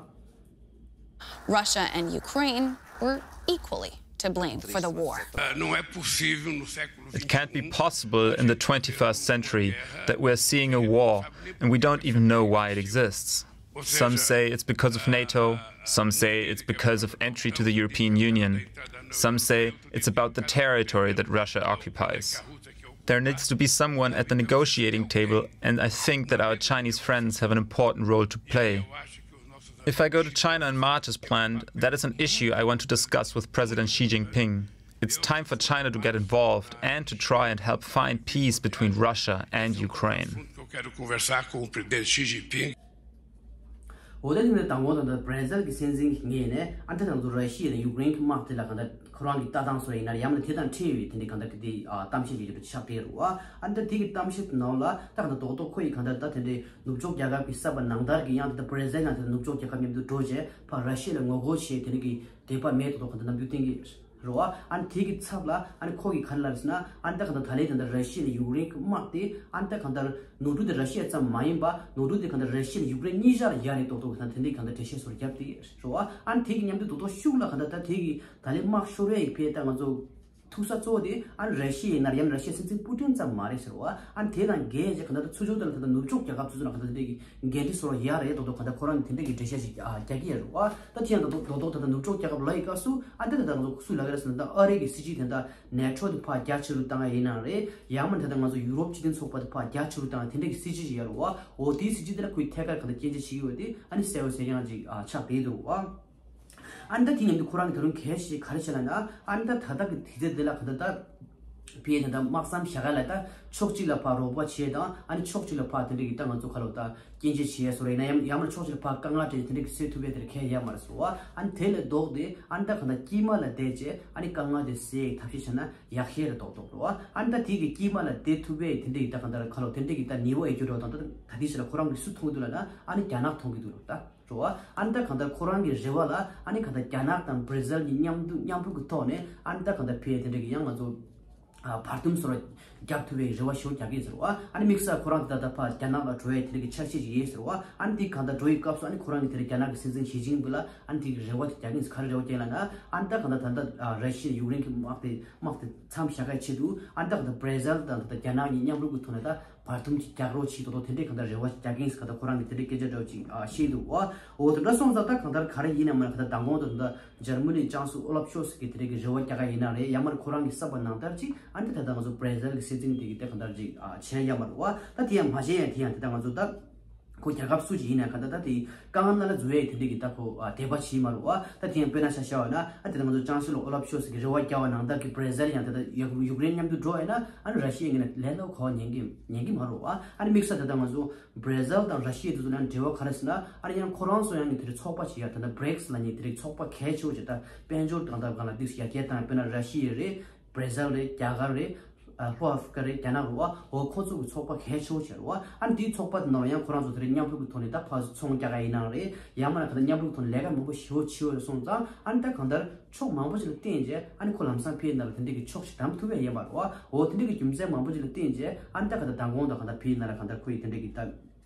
Russia and Ukraine were equally to blame for the war. Não é possível no século It can't be possible in the twenty-first century that we're seeing a war and we don't even know why it exists. Some say it's because of NATO, some say it's because of entry to the European Union, some say it's about the territory that Russia occupies. There needs to be someone at the negotiating table, and I think that our Chinese friends have an important role to play. If I go to China in March as planned, that is an issue I want to discuss with President Xi Jinping. It's time for China to get involved and to try and help find peace between Russia and Ukraine. འོ་ད་དེ་ནས་དང་པོ་དང་ད་བྷ་ར་ཟིལ་གྱི་སྲིད་འཛིན་གྱི་ངོས་ནས་ཨ་ད་དང་དུ་ར་ཤི་ཡ་དང་ཡུཀ་རེན་གྱི་དམག་དེ་ལ་གང་ལྟར་ཁོ་རང་གི་ལྟ་སྟངས་སུ་ཡིན་ན་ཡང་ན་དེ་དང་འཕྲད་ཡོད་དེ་འདྲའི་གང་ལྟར་གྱི་དེ་གཏམ་བཤད་ཅིག་ཡོད་པ་ཆགས་བསྡད་རེད་བ། ཨ་ད་དེ་གི་གཏམ་བཤད་ནང་ལ་ད་གང་ལྟར་རྡོག་རྡོག་ཁོ་ཡི་གང་ལྟར་ད་དེ་འདྲའི་ནུབ་ཕྱོགས་རྒྱལ་ཁབ་ཀྱི་གསར་པ་ནང་ལྟར་གྱི་ཡང་དེ་ད་བྷ་ར་ཟིལ་ནང་དེ་ནུབ་ཕྱོགས་རྒྱལ་ཁབ་མཉམ་དུ་འགྲོ་བྱས་ཕར་ར་ཤི་ཡ་ལ་ངོ་རྒོལ་བྱས་དེ་འདྲ་གི་དད་པ་མེད་དོ་གང་ལྟར་ནམ་རྒྱུན་བསྟན་གྱི་རེད་བ། ཨ་ནི་དེ་གི་ཚབ་ལ་ཨ་ནི་ཁོ་གིས་ག་རེ་ལབ་ཟེར་ན་ཨ་ནི་ད་གང་ལྟར་ད་ལན་ད་ལྟ་ར་ཤི་ཡ་ནས་ཡུཀ་རེན་གྱི་དམག་དེ་ཨ་ནི་ད་གང་ལྟར་ནོར་འཁྲུལ་དེ་ར་ཤི་ཡ་ཙམ་མ་ཡིན་པ་ནོར་འཁྲུལ་དེ་གང་ལྟར་ར་ཤི་ཡ་ནས་ཡུཀ་རེན་གཉིས་ཆར་ཡར་རེད་མདོག་མདོག་གི་ད་དེ་འདྲའི་གང་ལྟར་འགྲེལ་བཤད་བཟོ་རྒྱབ་དེ་རེད་བ། ཨ་ནི་དེ་གི་མཉམ་དུ་མདོག་མདོག་ཤུགས་ལ་གང་ལྟར་ད་དེ་གི་ད་ལན་དམག་ཤོར་བའི་ཕའི་ད་ང་ཚོ་ཐུག་ས་གཙོ་བོ་དེ་ཨ་ནི་ར་ཤི་ཡ་ཡིན་ན་ར་ཡང་ར་ཤི་ཡའི་སྲིད་འཛིན་པུ་ཏིན་ཙམ་མ་རེད་ཟེར་བ། ཨ་ནི་དེ་དང་འགལ་བྱས་གང་ལྟར་ཚུར་ཕྱོགས་དེ་ལ་ད་ལྟ་ནུབ་ཕྱོགས་རྒྱལ་ཁབ་སོ་སོ་ལ་གང་ལྟར་དེ་འདྲའི་གི་འགན་འཁྲི་བཟོ་རོགས་ཡག་རེད་མདོག་མདོག་གང་ལྟར་ཁོ་རང་གིས་དེ་འདྲ་གི་འགྲེལ་བཤད་ཞིག་རྒྱག་གི་ཡོད་རེད་བ། ད་དེ་ཡང་མདོག་མདོག་ད་ལྟ་ནུབ་ཕྱོགས་རྒྱལ་ཁབ་ལ་ཡི་སྐབས་སུ་ཨ་འདི་ད་ལྟ་ང་ཚོ་སུ་ལབ་ཀྱི་རེད་ཟེར་ན་ད་ཨ་རི་གི་སྲིད་སྤྱི་དེ་འདྲ་ནེ་ཊོ་དེ་ཕར་རྒྱ་ཆེ་རུ་བཏང་ཡ་ཡིན་ནའང་རེད། ཡང་མིན་ད་ལྟ་ང་ཚོ་ཡུ་རོབ་སྤྱི་མཐུན་ཚོགས་པ་དེ་ཕར་རྒྱ་ཆེ་རུ་བཏང་ཡ་དེ་འདྲ་གི་སྲིད་སྤྱི་ཞིག་ཡོད་རེད་བ། འོ་དེའི་སྲིད་སྤྱི་དེ་ལ་ཁོའི་ཐད་ཀར་གང་ལྟར་སྐྱོན་བརྗོད་བྱེད་ཀྱི་ཡོད་དེ་ཨ་ནི་གསལ་བོ་གསལ་རྐྱང་ཅིག་ཆགས་བསྡད་འདུག་བ། ཨ་ནི་ད་དེ་མཉམ་དུ་ཁོ་རང་གི་ད་རུང་གལ་ཆེ་ག་རེ་བྱས་ལབ་ན་ཨ་ནི་ད་ད་ལྟ་གི་དུས་ཚོད་འདི་ལ་གང་ལྟར་ད་ཕའི་ད་ལྟ་དམག་མཚམས་བཞག་ག་ལ་ད་ཕྱོགས་གཅིག་ལ་ཕར་རོགས་པ་བྱས་དང་ཨ་ནི་ཕྱོགས་གཅིག་ལ་ཕར་དེ་འདྲ་གི་ད་ང་ཚོ་ཁ་ལོ་ད་སྐྱོན་བརྗོད་བྱས་སོ་རེད་ན་ཡང་ཡང་མིན་ཕྱོགས་གཅིག་ལ་ཕར་དཀའ་ངལ་སྤྲད་དེ་འདྲ་གི་སེལ་ཐུབ་པའི་དེར་གལ་ཡོད་མ་རེད་སོ་བ། ཨ་ནི་དེ་ལས་ལྡོག་སྟེ་ཨ་ནི་ད་གང་ལྟར་དཀྱིལ་མ་ལ་བསྡད་བྱས་ཨ་ནི་དཀའ་ངལ་དེ་སེལ་ཐབས་ཤེས་བྱས་ན་ཡག་ཤོས་རེད་མདོག་མདོག་རེད་བ། ཨ་ནི་ད་དེ་གི་དཀྱིལ་མ་ལ་བསྡད་ཐུབ་པའི་དེ་འདྲ་གི་ད་གང་ལྟར་ཁ་ལོ་དེ་འདྲ་གི་ད་ནུས་པ་ཡོད་རྒྱུ་རེད་བ། དང་ད་ད་དེ་ཕྱིར་ཁོ་རང་གིས་སུ་མཐོང་གི་འདུག་ལབ་ན་ཨ་ནི་རྒྱ་ནག་མཐོང་གི་འདུག་རེད་ད། རེད་བ། ཨ་ནི་ད་གང་ལྟར་ཁོ་རང་གི་རེ་བ་ལ་ཨ་ནི་གང་ལྟར་རྒྱ་ནག་དང་བྷ་ར་ཟིལ་གྱི་མཉམ་དུ་མཉམ་རུབ་ཀྱི་ཐོག་ནས་ཨ་ནི་ད་གང་ལྟར་ཕའི་དེ་འདྲ་གི་ཡང་ང་ཚོ་ཨ་བར་འདུམ་བཟོ་ར་རྒྱག་ཐུབ་པའི་རེ་བ་ཞེ་པོ་རྒྱག་གི་ཡིན་ཟེར་བ། ཨ་ནི་དམིགས་བསལ་ཁོ་རང་དེ་ད་ལྟ་ཕར་རྒྱ་ནག་ལ་འགྲོ་ཡའི་དེ་འདྲ་གི་འཆར་གཞི་ཞིག་ཡོད་ཟེར་བ། ཨ་ནི་དེ་གང་ལྟར་འགྲོ་ཡི་སྐབས་སུ་ཨ་ནི་ཁོ་རང་གི་དེ་འདྲ་རྒྱ་ནག་གི་སྲིད་འཛིན་ཞི་ཅིན་ཕིང་ལ་ཨ་ནི་དེ་གི་རེ་བ་དེ་རྒྱག་གི་ཡིན་ཟེར། ག་རེ་རེ་བ་རྒྱག་ལབ་ན་ཨ་ནི་ད་གང་ལྟར་ད་ལྟ་ཨ་ར་ཤི་ཡ་ཡུཀ་རེན་གྱི་དམག་དེ་དམག་དེ་མཚམས་བཞག་ག་ཆེད་དུ་ཨ་ནི་ད་གང་ལྟར་བྷ་ར་ཟིལ་དང་ད་ལྟ་རྒྱ་ནག་གཉིས་མཉམ་རུབ་ཀྱི་ཐོག་ནས་ད་བར་འདུམ་གྱི་རྒྱག་རོགས་བྱེད་དོ་དོ་དེ་འདྲའི་གང་ལྟར་རེ་བ་རྒྱག་གིན་གང་ལྟར་ཁོ་རང་གིས་དེ་འདྲའི་སྐད་ཆ་འདྲ་བོ་ཅིག་ཨ་བཤད་འདུག་བ། འོ་དེ་འདྲ་སོང་ཙང་ད་གང་ལྟར་ག་རེ་ཡིན་ན་མ་ན་གང་ལྟར་མདང་དགོང་དུ་ད་འཇར་མ་ནི་ཅང་སུ་ཨོ་ལབ་ཤོལ་ཚ་གིས་དེ་འདྲའི་གི་རེ་བ་རྒྱག་ག་ཡིན་ན་རེད། ཡང་མ་ན་ཁོ་རང་གི་བསམ་པ་ནང་ལྟར་ཅིག་ཨ་ནི་ད་ལྟ་ང་ཚོ་བྷ་ར་ཟིལ་གི་སྲིད་འཛིན་དེ་གིས་དེ་གང་ལྟར་ཅིག་ཨ་བྱས་ཡ་མ་རེད་བ། ད་དེ་ཡང་མ་བྱས་ཡ་དེ་ཡང་དེ་ད་ང་ཚོ་ད་ཁོ་རྒྱལ་ཁབ་སུ་ཅིག་ཡིན་ན་གང་ལྟར་ད་དེ་དཀའ་ངལ་ལ་འཛུལ་ཡ་དེ་འདྲའི་གི་ད་ཁོ་ཨ་དད་པ་བྱེད་མ་རེད་བ། ད་དེ་ཡང་དཔེར་ན་ཆ་བཞག་པ་ན་ཨ་དེ་ད་ང་ཚོ་ཅང་སུ་ལ་ཨོ་ལབ་ཤོལ་ཚ་གིས་རེ་བ་རྒྱག་པ་ནང་ལྟར་གི་བྷ་ར་ཟིལ་ཡང་དེ་ད་ཡུཀ་རེན་མཉམ་དུ་འགྲོ་ཡ་ན་ཨ་ནི་ར་ཤི་ཡའི་ངོས་ནས་ལན་ལོག་གོ་ཉན་གི་ཉན་གི་མ་རེད་བ། ཨ་ནི་དམིགས་བསལ་དེ་ད་ང་ཚོ་བྷ་ར་ཟིལ་དང་ར་ཤི་ཡའི་དེ་ཚོ་ནང་འབྲེལ་བ་ག་རེ་ཟེར་ན་ཨ་ནི་ཡང་ཁོ་རང་ཚོ་ཡང་ནི་དེ་རིང་ཚོགས་པ་ཞིག་ཡ་ད་ལྟ་བྷ་རིག་སི་ལབ་མཁན་དེ་རིང་ཚོགས་པ་གལ་ཆེ་བོ་ཞིག་ད་དཔལ་འབྱོར་དང་ད་གང་ལ་དེ་ཡར་རྒྱས་བཏང་དཔེར་ན་ར་ཤི་ཡ་རེད། བྷ་ར་ཟིལ་རེད། རྒྱ་གར་རེད། ཨ་ལྷོ་ཨ་ཧྥི་ཀ་རེད། རྒྱ་ནག་རེད་བ། འོ་ཁོ་ཚོ་གི་ཚོགས་པ་གལ་ཆེ་བོ་ཞིག་རེད་བ། ཨ་ནི་དེའི་ཚོགས་པ་དེ་ནང་ལ་ཡང་ཁོ་རང་ཚོ་དེ་རིང་མཉམ་རུབ་ཀྱི་ཐོག་ནས་ད་ཕར་ཚོང་རྒྱག་ག་ཡིན་ནའང་རེད། ཡང་མིན་ན་གང་ལྟར་མཉམ་རུབ་ཀྱི་ཐོག་ནས་ལས་ཀ་མང་པོ་ཞེ་པོ་བྱེད་འོས་སོང་ཙང་ཨ་ནི་ད་གང་ལྟར་ཕྱོགས་མང་པོ་ཞིག་ལ་བརྟེན་རྗེས་ཨ་ནི་ཁོ་ལམ་སང་ཕའི་ནང་ལ་དེ་འདྲའི་གི་ཕྱོགས་ཤིག་འགྲམ་ཐུབ་པ་ཡིན་པ་རེད་བ། འོ་དེ་འདྲའི་གི་རྒྱུ་མཚན་མང་པོ་ཞིག་ལ་བརྟེན་རྗེས་ཨ་ནི་ད་གང་ལྟར་མདང་དགོང་དང་གང་ལྟར་ཕའི་ནང་ལ་གང་ལྟར་ཁོ་ཡི་དེ་འདྲའི་གི་ད་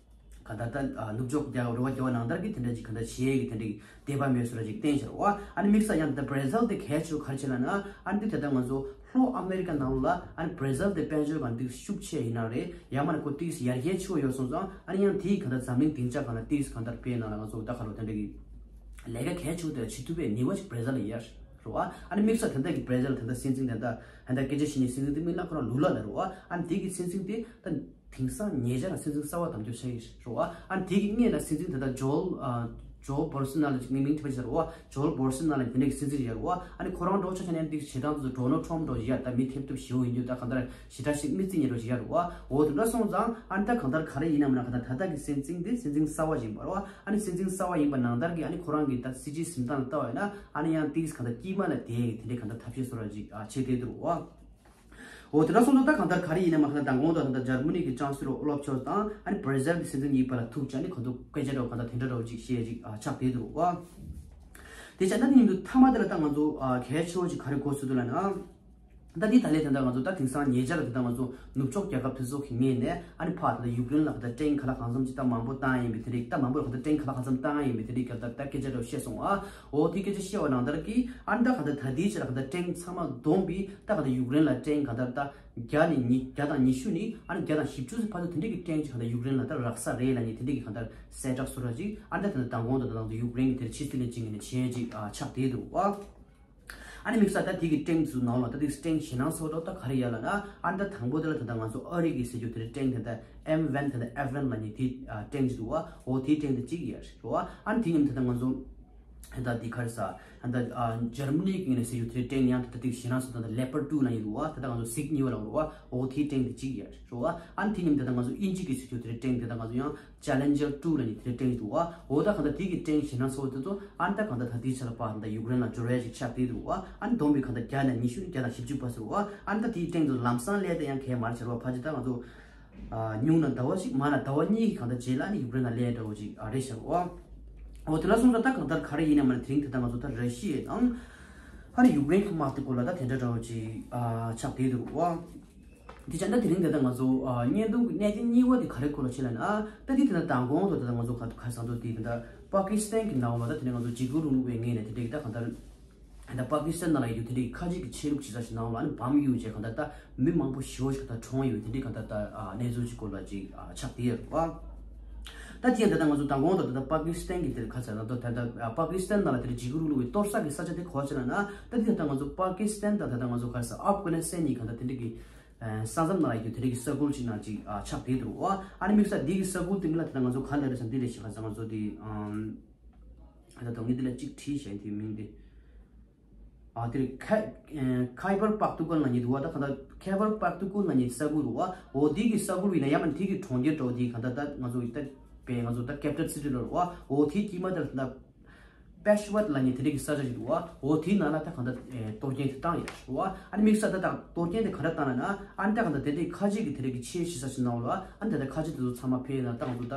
གང་ལྟར་ད་ནུབ་ཕྱོགས་རྒྱལ་ཁབ་རེ་བ་རྒྱལ་ཁབ་ནང་ལྟར་གི་དེ་འདྲ་ཅིག་གང་ལྟར་བྱེད་ཡས་གི་དེ་འདྲའི་གི་དད་པ་མེད་བཟོ་འདྲ་ཅིག་བསྟན་ཤག་བ། ཨ་ནི་དམིགས་བསལ་ཡང་ད་བྷ་ར་ཟིལ་དེ་གལ་ཆེ་བོ་ག་རེ་བྱས་ལབ་ན་ཨ་ནི་དེ་ད་ང་ཚོ་ལྷོ་ཨ་མེ་རི་ཀ་ནང་ལ་ཨ་ནི་བྷ་ར་ཟིལ་དེ་དཔལ་འབྱོར་སྒང་ཏིག་ཤུགས་ཆེ་ཡིན་ན་རེད། ཡང་མིན་ན་ཁོ་ཏིག་ཡར་རྒྱས་ཆེ་བོ་ཡོད་སོང་ཙང་ཨ་ནི་ཡང་དེའི་གང་ལྟར་འཛམ་གླིང་སྡིངས་ཆ་སྒང་ལ་ཏིག་གང་ལྟར་ཕའི་ནང་ལ་ང་ཚོ་ད་ག་རེ་དེ་འདྲ་གི་ལས་ཀ་གལ་ཆེ་བོ་དེ་བྱེད་ཐུབ་པའི་ནུས་པ་ཅིག་བྷ་ར་ཟིལ་ལ་ཡོད་རེད་བ། ཨ་ནི་དམིགས་བསལ་དེ་འདྲ་གི་བྷ་ར་ཟིལ་དེ་འདྲ་སྲིད་འཛིན་དེ་འདྲ་ཧན་ད་སྐད་ཆ་བཤད་མཁན་སྲིད་འཛིན་དེ་མིན་ན་ཁོ་རང་ལུ་ལ་ལ་རེད་བ། ཨ་ནི་དེ་གི་སྲིད་འཛིན་དེ་ད་དེང་སང་ཉེ་ཆར་སྲིད་འཛིན་གསར་པ་དམ་འཛིན་བྱས་ཡོད་རེད་བ། ཨ་ནི་དེ་གི་སྔོན་ལ་སྲིད་འཛིན་དེ་ད་ཇོལ་ཨ་ཇོལ་བོལ་སོ་ནར་ལ་ཅིག་མིང་མིང་ཐེབས་པ་ཞིག་རེད་བ། ཇོལ་བོལ་སོ་ནར་ལ་དེ་འདྲ་གི་སྲིད་འཛིན་ཡོད་རེད་བ། ཨ་ནི་ཁོ་རང་འགྲོ་ཆ་ཆ་ནས་འདི་བྱེད་སྟངས་དེ་ཚོ་ཌོ་ནལ་ཊམ་འགྲོ་ཡ་ད་མི་ཐེབས་ཐུབ་ཞེ་པོ་ཡིན་དུས་ད་གང་ལྟར་ཞེ་དྲག་ཞིག་མི་བརྩི་ཉེ་རོ་ཞིག་ཡོད་རེད་བ། འོ་དེ་འདྲ་སོང་ཙང་ཨ་ནི་ད་གང་ལྟར་ག་རེ་ཡིན་ནམ་ན་གང་ལྟར་ད་ལྟ་གི་སྲིད་འཛིན་དེ་སྲིད་འཛིན་གསར་པ་ཞིག་ཡིན་པ་རེད་བ། ཨ་ནི་སྲིད་འཛིན་གསར་པ་ཡིན་པ་ནང་ལྟར་གི་ཨ་ནི་ཁོ་རང་གི་ད་སྲིད་ཇུས་འཛིན་སྟངས་ལ་ལྟ་བ་ཡིན་ན་ཨ་ནི་ཡང་ཏིག་གང་ལྟར་དཀྱིལ་མ་ལ་དེ་དེ་འདྲའི་གང་ལྟར་ཐབས་ཤེས་བཟོ་འདྲ་ཅིག་ཨ་བྱེད་བསྡད་འདུག་བ། འོ་དེ་འདྲ་སོང་ཙང་ད་གང་ལྟར་ག་རེ་ཡིན་ན་མ་གང་ལྟར་མདང་དགོང་དང་ད་ལྟ་འཇར་མ་ནི་གི་ཅང་སི་ལོ་ཨོ་ལབ་ཤོལ་ཚ་དང་ཨ་ནི་བྷ་ར་ཟིལ་གི་སྲིད་འཛིན་གཉིས་བར་ལ་ཐུག་བྱས་ནས་ཁོང་ཚོ་སྐད་ཆ་འདྲ་བོ་གང་ལྟར་དེ་འདྲ་འདྲ་བོ་ཅིག་བཤད་ཅིག་ཨ་ཆགས་བསྡད་འདུག་བ། དེ་བྱས་ན་དེ་ཉིན་དུ་མཐའ་མ་དེ་ལ་ད་ང་ཚོ་ཨ་གལ་ཆེ་བོ་ཅིག་ག་རེ་གོ་སྲོལ་འདུག་ལབ་ན། ད་འདི་ད་ལས་དེ་འདྲ་ང་ཚོ་ད་དེང་སང་ཉེ་ཆར་དེ་ད་ང་ཚོ་ནུབ་ཕྱོགས་རྒྱལ་ཁབ་དེ་ཚོ་གི་ངོས་ནས་ཨ་ནི་ཕར་ད་ལྟ་ཡུཀ་རེན་ལ་ད་ལྟ་ཊེང་ག་ལ་གང་འཚམ་ཅིག་ད་མང་པོ་བཏང་ཡིན་པའི་དེ་རིགས་ད་མང་པོ་ལ་ད་ལྟ་ཊེང་ག་ལ་གང་འཚམ་བཏང་ཡིན་པའི་དེ་རིགས་ཀྱི་ད་ད་སྐད་ཆ་འདྲ་བོ་བཤད་སོང་ཨ། འོ་དེ་སྐད་ཆ་བཤད་པ་ནང་ལྟར་གི་ཨ་ནི་ད་ག་ད་ད་ལྟའི་ཆ་ལ་ག་ད་ཊེང་ཚང་མ་བསྡོམས་པའི་ད་ག་ད་ཡུཀ་རེན་ལ་ཊེང་ག་ད་ད་བརྒྱ་ནས་ཉི་བརྒྱ་དང་ཉི་ཤུ་ནས་ཨ་ནི་བརྒྱ་དང་བཞི་བཅུ་ཙམ་བར་དུ་དེ་འདྲའི་གི་ཊེང་ཅིག་ག་ད་ཡུཀ་རེན་ལ་ད་རག་ས་རེད་ལབ་ནས་དེ་འདྲའི་གི་ག་ད་གསལ་བསྒྲགས་བཟོ་འདྲ་ཅིག་ཨ་ནི་ད་ད་ད་མདང་དགོང་དང་ད་ད་ད་ཡུཀ་རེན་གི་དེར་ཕྱི་སྲིད་བློན་ཆེན་གི་ནས་བྱས་ཅིག་ཨ་ཆགས་བསྡད་འདུག་ཨ། ཨ་ནི་དམིགས་བསལ་ད་དེ་གི་ཊེང་ཚོ་ནང་ལ་ད་དེ་ཊེང་ཞེད་སྣང་ཚ་པོ་ད་ག་རེ་ཡོད་ལབ་ན། ཨ་ནི་ད་དང་པོ་དེ་ལ་ད་ལྟ་ང་ཚོ་ཨ་རི་གི་ཟེར་རྒྱུ་དེ་རེད། ཊེང་དེ་ད་ཨེམ་ཝན་དེ་ད་ཨེཕ་ཝན་ལབ་ནི་དེ་ཨ་ཊེང་ཅིག་འདུག་བ། འོ་དེའི་ཊེང་དེ་གཅིག་ཡོད་རེད་བ། ཨ་ནི་དེ་མཉམ་ད་ལྟ་ང་ཚོ་ད་ལྟ་དེ་ག་རེ་ཟ། ད་ལྟ་ཨ་འཇར་མ་ནི་གི་ནས་ཟེར་རྒྱུ་དེ་ཊེང་ཡང་ད་ལྟ་དེ་ཞེད་སྣང་ཚ་ད་ལྟ་ལེ་པར་ཊུ་ལབ་ནི་འདུག་བ། ད་ལྟ་ང་ཚོ་སིག་ཉི་བ་ལབ་རེད་བ། འོ་དེའི་ཊེང་དེ་གཅིག་ཡོད་རེད་བ། ཨ་ནི་དེ་མཉམ་ད་ལྟ་ང་ཚོ་དབྱིན་ཇི་གི་ཟེར་རྒྱུ་དེ་ཊེང་དེ་ད་ང་ཚོ་ཡང་ཅེ་ལེན་ཇར་ཊུ་ལབ་ནི་དེ་ཊེང་འདུག་བ། འོ་ད་གང་ལྟར་དེ་གི་ཊེང་ཞེད་སྣང་ཚ་པོ་དེ་ཚོ་ཨ་ནི་ད་གང་ལྟར་ད་དེའི་ཆ་ལ་ཕར་ད་ཡུཀ་རེན་ལ་འབྱོར་བ་ཞིག་ཆགས་བསྡད་འདུག་བ། ཨ་ནི་བསྡོམས་པས་གང་ལྟར་བརྒྱ་དང་ཉི་ཤུ་བརྒྱ་དང་བཞི་བཅུ་པ་ཟེར་བ། ཨ་ནི་ད་དེའི་ཊེང་དེ་ཚོ་ལམ་སང་སླེབས་ད་ཡང་གལ་མ་རེད་ཟེར་བ། ཕལ་ཆེར་ད་ང་ཚོ་ཨ་ཉུང་ན་ཟླ་བ་གཅིག་མང་ན་ཟླ་བ་གཉིས་གང་ལྟར་རྗེས་ལ་ཨ་ནི་ཡུཀ་རེན་ལ་སླེབས་འདྲ་བོ་ཅིག་ཨ་རེད་ཤག་བ། འོ་དེ་ལ་སོང་ཙང་ད་གང་ལྟར་ག་རེ་ཡིན་ན་མ་ན་དེ་རིང་དེ་ད་ང་ཚོ་ད་ར་ཤི་ཡ་དང་ཨ་ནི་ཡུཀ་རེན་གི་དམག་དེ་སྐོར་ལ་ད་དེ་འདྲ་འདྲ་བོ་ཅིག་ཨ་ཆགས་བསྡད་འདུག་བ། དེ་བྱས་ན་དེ་རིང་དེ་ད་ང་ཚོ་ཨ་བརྙན་ཐུང་གི་གནད་དོན་གཉིས་པ་དེ་ག་རེ་སྐོར་ལ་བྱས་ལབ་ན། ད་དེ་དེ་ན་མདང་དགོང་དུ་དེ་ད་ང་ཚོ་ག་ག་སང་དུ་དེ་དེ་ད་པ་ཀི་སི་ཐན་གི་ནང་ལ་ད་དེ་ནས་ང་ཚོ་འཇིགས་སྐུལ་རིང་ལུགས་པའི་ངོས་ནས་དེ་འདྲ་གི་ད་གང་ལྟར་ད་པ་ཀི་སི་ཐན་ནང་ལ་ཡོད་དེ་འདྲ་གི་ཁ་ཆེ་གི་ཆོས་ལུགས་ཆེ་ས་ཞིག་ནང་ལ་ཨ་ནི་བམ་གཡུགས་བྱས་གང་ལྟར་ད་མི་མང་པོ་ཞེ་པོ་ཞིག་གང་ལྟར་གྲོངས་ཡོད་དེ་འདྲ་གང་ལྟར་ད་ཨ་གནས་ཚུལ་ཅིག་སྐོར་ལ་ཅིག་ཨ་ཆགས་བསྡད་ཡོད་རེད་བ། ད་དེ་ཡང་ད་ལྟ་ང་ཚོ་མདང་དགོང་དུ་ད་ལྟ་པ་ཀི་སི་ཐན་གི་དེར་ཁ་ཚ་ན་ད་ད་ལྟ་པ་ཀི་སི་ཐན་ནང་ལ་དེར་འཇིགས་སྐུལ་རིང་ལུགས་པའི་གཏོར་ས་གི་ས་ཆ་དེ་ག་པར་ཆགས་ལབ་ན། ད་དེ་ད་ལྟ་ང་ཚོ་པ་ཀི་སི་ཐན་དང་ད་ལྟ་ང་ཚོ་ག་རེ་ཟ་ཨབ་གྷ་ནི་སི་ཐན་གཉིས་གང་ལྟར་དེ་འདྲ་གི་ས་མཚམས་ནང་ལ་ཡོད་དེ་འདྲ་གི་ས་ཁུལ་ཅིག་ནང་ཅིག་ཨ་ཆགས་བསྡད་འདུག་བ། ཨ་ནི་དམིགས་བསལ་འདི་གི་ས་ཁུལ་དེ་མིང་ལ་ད་ལྟ་ང་ཚོ་ག་ལ་རེད་ཟེར་ན་འདི་རེད་ཤག་ཁ་ཚ་ང་ཚོ་དེ་ཨམ་ད་ལྟ་ངས་འདི་ལ་ཅིག་བྲིས་བཞག་ཡིན་དེའི་མིང་དེ། ཨ་དེ་རེད། ཁ་ཨེ་ཁའི་བར་པག་ཏུ་ཀོན་ལབ་མཁན་འདུག་བ། ད་གང་ལྟར་ཁའི་བར་པག་ཏུ་ཀོན་ལབ་མཁན་ས་ཁུལ་རེད་བ། འོ་དེ་གི་ས་ཁུལ་ཡིན་ན་ཡང་མིན་དེ་གི་གྲོང་ཁྱེར་འདྲ་བོ་དེ་གང་ལྟར་ད་ང་ཚོ་ད་པའི་ང་ཚོ་ད་ཀེ་པི་ཊལ་སི་ཊི་ལ་རེད་བ། འོ་དེ་དཀྱིལ་མ་དེར་ད་པེ་ཤ་ཝར་ལབ་མཁན་དེ་འདྲ་གི་ས་ཆ་ཞིག་འདུག་བ། འོ་དེའི་ནང་ལ་ད་གང་ལྟར་ཨེ་གཏོར་སྐྱོན་དེ་བཏང་ཡོད་རེད་བ། ཨ་ནི་དམིགས་བསལ་ད་ད་གཏོར་སྐྱོན་དེ་ག་རེ་བཏང་ལབ་ན། ཨ་ནི་ད་གང་ལྟར་དེ་འདྲའི་ཁ་ཆེ་གི་དེ་འདྲ་གི་ཆེས་ཆེ་ས་ཞིག་ནང་ལ། ཨ་ནི་ད་ལྟ་ཁ་ཆེ་དེ་ཚོ་ཚང་མ་ཕེབས་ན་ད་ང་ཚོ་ད་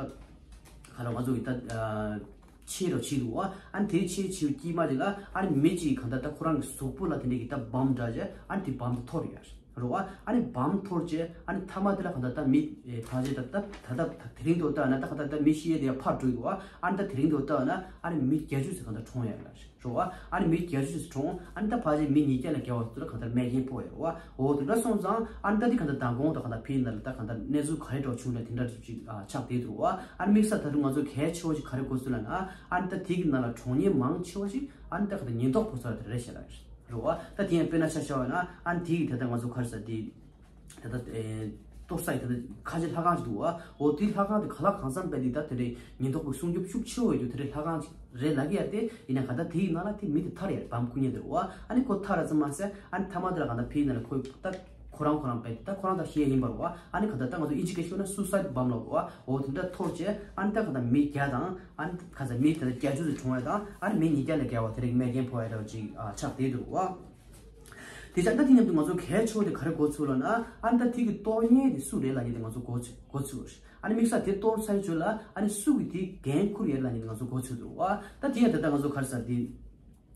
ག་ལ་ང་ཚོ་གི་ད་ཨ། ཆེ་རུ་ཆེ་འདུག་བ། ཨ་ནི་དེའི་ཆེས་ཆེ་བའི་དཀྱིལ་མ་དེ་ལ་ཨ་ནི་མི་གཅིག་གང་ལྟར་ད་ཁོ་རང་གི་གཟུགས་པོ་ལ་དེ་འདྲའི་གི་ད་བམ་འདྲ་བྱས། ཨ་ནི་དེ་བམ་དེ་འཐོར་ཡོད་རེད་བ། ཨ་ནི་བམ་འཐོར་བྱས་ཨ་ནི་མཐའ་མ་དེ་ལ་གང་ལྟར་ད་མི་ཨེ་ཕལ་ཆེར་ད་ད་ད་ད་དེ་རིང་དུ་ལྟ་ན་ད་གང་ལྟར་ད་མི་ཤི་ཡས་དེ་ཡང་ཕར་འགྲོ་ཡི་འདུག་བ། ཨ་ནི་ད་དེ་རིང་དུ་ལྟ་ན་ཨ་ནི་མི་བརྒྱད་ཅུ་ཙམ་གང་ལྟར་གྲོངས་ཡོད་རེད་བ། ཨ་ནི་མི་བརྒྱད་ཅུ་ཙམ་གྲོངས། ཨ་ནི་ད་ཕལ་ཆེར་མི་ཉིས་བརྒྱ་ལས་བརྒལ་བ་ཚོ་ལ་གང་ལྟར་རྨས་སྐྱོན་ཕོག་ཡོད་རེད་བ། འོ་དེ་འདྲ་སོང་ཙང་ཨ་ནི་ད་དེ་གང་ལྟར་མདང་དགོང་དུ་གང་ལྟར་ཕེབས་ན་ལ་ད་གང་ལྟར་གནས་ཚུལ་ག་རེ་འགྲོ་བྱུང་ན་དེ་འདྲ་ཅིག་ཨ་ཆགས་བསྡད་འདུག་བ། ཨ་ནི་དམིགས་བསལ་ད་དུང་ང་ཚོ་གལ་ཆེ་བ་ཞིག་ག་རེ་གོ་ཚུལ་ལབ་ན། ཨ་ནི་ད་དེ་གི་ནང་ལ་གྲོངས་མཁན་མང་ཆེ་བ་ཞིག་ཨ་ནི་ད་གང་ལྟར་ཉེན་རྟོག་པ་ཚོ་ལ་དེ་རེད་ཤག་ལ་རེད་བ། ད་དེ་ཡང་དཔེར་ན་ཆ་བཞག་པ་ན་ཨ་ནི་དེ་གི་ད་ལྟ་ང་ཚོ་ག་རེ་ཟ་དེ་ད་ལྟ་ཨེ་གཏོར་ས་ཡི་ད་ལྟ་ཁ་ཆེ་ལྷ་ཁང་ཞིག་འདུག་བ། འོ་དེ་ལྷ་ཁང་དེ་ག་ལ་གང་འཚམ་པའི་དེ་ད་དེ་འདྲའི་ཉེན་རྟོག་པའི་སྲུང་སྐྱོབ་ཤུགས་ཆེ་བ་ཡོད་དེ་འདྲའི་ལྷ་ཁང་ཞིག་རེད་ལབ་ཀྱི་ཡ་དེ་ཡིན་ན་གང་ལྟར་དེ་ཡི་ནང་ལ་དེ་མི་དེ་ཐར་ཡ་རེད། བམ་ཁུག་མཁན་དེ་རེད་བ། ཨ་ནི་ཁོ་ཐར་ར་ཙམ་མ་ཟད་ཨ་ནི་མཐའ་མ་དེ་ལ་གང་ལྟར་ཕེབས་ཡིན་ན་ལ་ཁོས་ད་ཁོ་རང་ཁོ་རང་བས་ད་ཁོ་རང་ད་ཤེས་ཡིན་པ་རེད་བ། ཨ་ནི་གང་ལྟར་ད་ང་ཚོ་ཨིན་ཇི་སྐད་ཤོད་ན་སུ་སའིཌ་བམ་ལབ་རེད་བ། འོ་དེ་འདྲ་འཐོར་བྱས་ཨ་ནི་ད་གང་ལྟར་མི་བརྒྱ་དང་ཨ་ནི་ག་ཚ་མི་དེ་འདྲ་བརྒྱད་ཅུ་ཙམ་གྲོངས་ཡ་དང་ཨ་ནི་མི་ཉིས་བརྒྱ་ལས་བརྒལ་བ་དེ་རིགས་རྨས་སྐྱོན་ཕོག་ཡ་འདྲ་བ་ཅིག་ཨ་ཆགས་བསྡད་འདུག་བ། དེ་ཆ་ད་དེ་མཉམ་དུ་ང་ཚོ་གལ་ཆེ་བ་དེ་ག་རེ་གོ་ཚུལ་ལབ་ན། ཨ་ནི་ད་དེ་གི་གཏོར་མཁན་དེ་སུ་རེད་ལབ་མཁན་དེ་ང་ཚོ་གོ་ཚུལ་གོ་ཚུལ་རེད། ཨ་ནི་དམིགས་བསལ་དེ་གཏོར་ཚར་རྗེས་ལ་ཨ་ནི་སུ་གིས་དེ་འགན་འཁུར་ཡོད་ལབ་མཁན་དེ་ང་ཚོ་གོ་ཚུལ་འདུག་བ། ད་དེ་ཡང་ད་ལྟ་ང་ཚོ་ག་རེ་ཟ་དེ།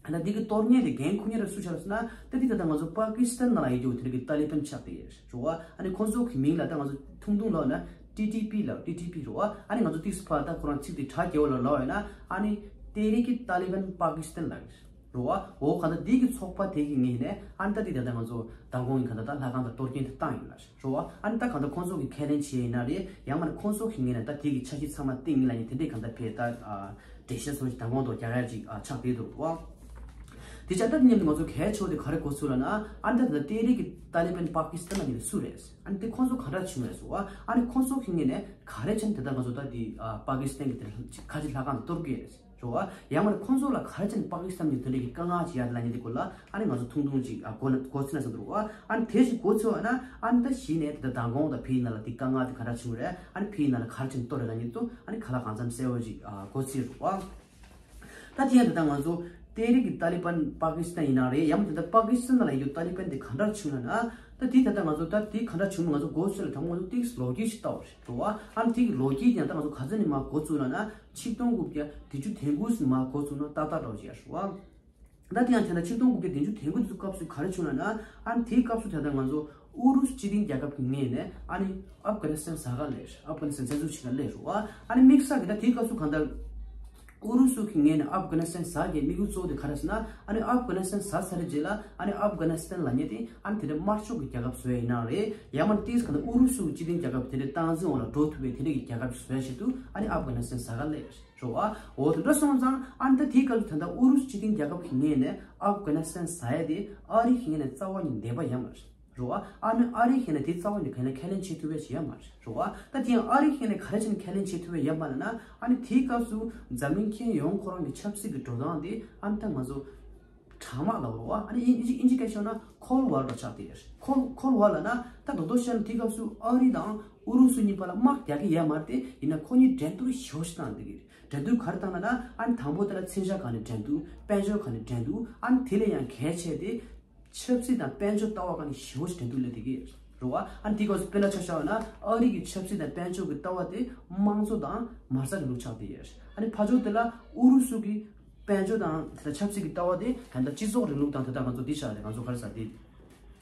ཨ་ནི་དེ་གི་གཏོར་མཁན་དེ་འགན་འཁུར་མཁན་རེད་སུ་ཆགས་ཟེར་ན། ད་དེ་ད་ལྟ་ང་ཚོ་པ་ཀི་སི་ཐན་ནང་ལ་ཡོད་རྒྱུ་དེ་རིགས་ཀྱི་ཏཱ་ལི་བན་ཆགས་དེ་རེད་བ། ཨ་ནི་ཁོང་ཚོ་གི་མིང་ལ་ད་ང་ཚོ་ཐུང་ཐུང་ལབ་ན་ཊི་ཊི་པི་ལབ། ཊི་ཊི་པི་རེད་བ། ཨ་ནི་ང་ཚོ་ཏིག་ཙམ་ཕར་ད་ཁོ་རང་ཚིག་དེ་དྲ་རྒྱས་པ་ལ་ལབ་ཡོད་ན་ཨ་ནི་ཏེ་རི་ཀི་ཏཱ་ལི་བན་པ་ཀི་སི་ཐན་ལབ་རེད། རེད་བ། འོ་གང་ལྟར་འདི་གི་ཚོགས་པ་དེ་གི་ངོས་ནས་ཨ་ནི་ད་འདི་ད་ལྟ་ང་ཚོ་མདང་དགོང་གི་གང་ལྟར་ད་ལྷ་ཁང་དང་གཏོར་སྐྱོན་དེ་བཏང་ཡོད་ལ་རེད་བ། ཨ་ནི་ད་གང་ལྟར་ཁོང་ཚོ་གི་ཁས་ལེན་བྱས་ཡིན་ན་རེད། ཡང་མིན་ན་ཁོང་ཚོ་གི་ངོས་ནས་ད་དེ་གི་འཆར་གཞི་ཚང་མ་བཏིང་ཡིན་ལབ་ནས་དེ་འདྲས་གང་ལྟར་ཕེ་ད་ཨ་འགྲེལ་བཤད་སོགས་ཀྱི་མདང་དགོང་དུ་རྒྱག་ཡ་ཅིག་ཨ་ཆགས་བསྡད་འདུག་བ། དེ་ཆ་ད་མཉམ་དུ་ང་ཚོ་གལ་ཆེ་བ་དེ་ག་རེ་གོ་ཚུལ་ལབ་ན། ཨ་ནི་ད་ད་ལྟ་ཏེ་རི་གི་ཏཱ་ལི་བན་པ་ཀི་སི་ཐན་ལབ་ནི་སུ་རེད། ཨ་ནི་དེ་ཁོང་ཚོ་ག་འདྲ་བྱུང་རེད་ཟེར་བ། ཨ་ནི་ཁོང་ཚོ་གི་ངོས་ནས་ག་རེ་བྱས་ནས་དེ་ལྟར་ང་ཚོ་ད་འདི་ཨ་པ་ཀི་སི་ཐན་གི་དེ་ཁ་ཆེ་ལྷ་ཁང་དུ་གཏོར་གི་རེད། རེད་བ། ཡང་མིན་ན་ཁོང་ཚོ་ལ་ག་རེ་བྱས་ནས་པ་ཀི་སི་ཐན་ནས་དེ་འདྲ་གི་དཀའ་ངལ་ཅིག་ཡོད་ལབ་མཁན་དེ་སྐོར་ལ་ཨ་ནི་ང་ཚོ་ཐུང་ཐུང་ཅིག་ཨ་གོ་ན་གོ་ཚུལ་ན་ཟེར་འདུག་རེད་བ། ཨ་ནི་དེ་ཞིག་གོ་ཚུལ་བ་ན་ཨ་ནི་ད་གཞི་ནས་དེ་ད་མདང་དགོང་ད་ཕིའི་ནང་ལ་དེ་དཀའ་ངལ་དེ་ག་འདྲ་བྱུང་རེད། ཨ་ནི་ཕིའི་ནང་ལ་ག་རེ་བྱས་ནས་གཏོར་རེད་ལབ་མཁན་དེ་ཚོ་ཨ་ནི་ག་ལ་གང་འཚམ་གསལ་བོ་ཅིག་ཨ་གོ་ཚུལ་རེད་བ། ད་དེ་ཡང་དེ་ད་ང་ཚོ་ཏེ་རི་གི་ཏཱ་ལི་བན་པ་ཀི་སི་ཐན་ཡིན་ན་རེད། ཡང་མིན་དེ་ད་པ་ཀི་སི་ཐན་ནང་ལ་ཡོད་ཏཱ་ལི་བན་དེ་ག་འདྲ་བྱུང་ལབ་ན། ད་དེ་ད་ད་ང་ཚོ་ད་དེ་ག་འདྲ་བྱུང་ང་ཚོ་གོ་ཚུལ་ལ་ད་ང་ཚོ་ཏིག་ཙམ་ལོ་རྒྱུས་ཤིག་ལྟ་བ་རེད་བ། ཨ་ནི་དེ་གི་ལོ་རྒྱུས་དེ་ཡང་ད་ང་ཚོ་ག་ཚོད་ནས་མར་གོ་ཚུལ་ལབ་ན། ཆིག་སྟོང་དགུ་བརྒྱ་བདུན་ཅུ་དོན་དགུ་ནས་མར་འགོ་བཙུགས་ན་ཏག་ཏག་འདྲ་བོ་ཅིག་ཡོད་རེད་བ། ད་དེ་ཡང་དེ་ལ་ཆིག་སྟོང་དགུ་བརྒྱ་བདུན་ཅུ་དོན་དགུ་དེ་ཚོ་སྐབས་སུ་ག་རེ་བྱུང་ལབ་ན། ཨ་ནི་དེའི་སྐབས་སུ་ད་ལྟ་ང་ཚོ་ཨུ་རུ་སུ་སྤྱི་མཐུན་རྒྱལ་ཁབ་ཀྱི་ངོས་ནས་ཨ་ནི་ཨབ་གྷ་ནི་སི་ཐན་ཟ་ག་སླེབས། ཨབ་གྷ་ནི་སི་ཐན་བཙན་འཛུལ་བྱེད་ག་སླེབས་རེད་བ། ཨ་ནི་དམིགས་བསལ་གྱི་ད་དེའི་སྐབས་སུ་གང་ལྟར་ ཨུ་རུ་སུ་གི་ངོས་ནས་ཨབ་གྷ་ནི་སི་ཐན་ཟ་གི་དམིགས་ཡུལ་གཙོ་བོ་དེ་ག་རེ་ཟེར་ན། ཨ་ནི་ཨབ་གྷ་ནི་སི་ཐན་ཟ་ཚར་རྗེས་ལ་ཨ་ནི་ཨབ་གྷ་ནི་སི་ཐན་ལབ་མཁན་དེ་ཨ་ནི་དེ་འདྲ་དམར་ཤོག་གི་རྒྱལ་ཁབ་བཟོ་ཡ་ཡིན་ན་རེད། ཡང་མིན་ན་ཏིས་ག་འདྲ་ཨུ་རུ་སུ་གི་སྤྱི་མཐུན་རྒྱལ་ཁབ་དེ་འདྲའི་སྟངས་འཛིན་འོག་ལ་འགྲོ་ཐུབ་པའི་དེ་འདྲ་གི་རྒྱལ་ཁབ་བཟོ་ཡ་ཆེད་དུ་ཨ་ནི་ཨབ་གྷ་ནི་སི་ཐན་ཟ་ག་སླེབས་རེད་བ། འོ་དེ་འདྲ་སོང་ཙང་ཨ་ནི་ད་དེའི་སྐབས་སུ་ད་ལྟ་ཨུ་རུ་སུ་སྤྱི་མཐུན་རྒྱལ་ཁབ་ཀྱི་ངོས་ནས་ཨབ་གྷ་ནི་སི་ཐན་ཟ་ཡ་དེ་ཨ་རི་གི་ངོས་ནས་རྩ་བ་ནས་འདོད་པ་ཡོད་མ་རེད། རེད་བ། ཨ་ནི་ཨ་རི་གི་ངོས་ནས་དེ་རྩ་བ་ནས་ག་ནས་ཁས་ལེན་བྱེད་ཐུབ་ཡ་ཞིག་ཡོད་མ་རེད། རེད་བ། ད་དེ་ཡང་ཨ་རི་གི་ངོས་ནས་ག་རེ་བྱས་ནས་ཁས་ལེན་བྱེད་ཐུབ་ཡ་ཡོད་མ་རེད་ན། ཨ་ནི་དེའི་སྐབས་སུ་འཛམ་གླིང་ཁྱོན་ཡོངས་ཁོ་རང་གི་ཆབ་སྲིད་ཀྱི་འགྲོ་སྟངས་དེ་ཨ་ནི་ད་ང་ཚོ་གྲང་དམག་ལབ་རེད་བ། ཨ་ནི་ཨིན་ཨིན་ཨིན་ཇི་སྐད་ཤོད་ན་Cold War འདྲ་ཆགས་བསྡད་ཡོད་རེད། Cold Cold War ལབ་ན་ད་རྡོག་རྡོག་བཤད་ན་དེའི་སྐབས་སུ་ཨ་རི་དང་ཨུ་རུ་སུ་གཉིས་བར་ལ་དམག་རྒྱག་གི་ཡོད་མ་རེད་དེ། ཡིན་ན་ཁོ་གཉིས་འགྲན་བསྡུར་ཞེ་པོ་ཞིག་བཏང་བསྡད་ཀྱི་རེད། འགྲན་བསྡུར་ག་རེ་བཏང་ལབ་ན། ཨ་ནི་དང་པོ་དེ་ལ་མཚོན་ཆ་གང་ནས་འགྲན་བསྡུར། དཔལ་འབྱོར་གང་ནས་འགྲན་བསྡུར། ཨ་ནི་དེ་ལས་ཡང་གལ་ཆེ་དེ་ཆབ་སྲིད་དང་དཔལ་འབྱོར་ལྟ་བ་གང་ནས་ཞེ་པོ་ཞིག་འགྲན་བསྡུར་སླེབས་བསྡད་ཀྱི་རེད་བ། ཨ་ནི་དེའི་སྐབས་སུ་དཔེར་ན་ཆ་བཞག་པ་ན་ཨ་རི་གི་ཆབ་སྲིད་དང་དཔལ་འབྱོར་གྱི་ལྟ་བ་དེ་དམངས་གཙོ་དང་མ་རྩ་རིང་ལུགས་ཆགས་བསྡད་ཡོད་རེད། ཨ་ནི་ཕར་ཕྱོགས་དེ་ལ་ཨུ་རུ་སུ་གི་དཔལ་འབྱོར་དང་དེ་ལ་ཆབ་སྲིད་ཀྱི་ལྟ་བ་དེ་ད་ལྟ་སྤྱི་ཚོགས་རིང་ལུགས་དང་དེ་དག་ང་ཚོ་འདི་ཆགས་རེད། ང་ཚོ་ག་རེ་ཟ་དེ་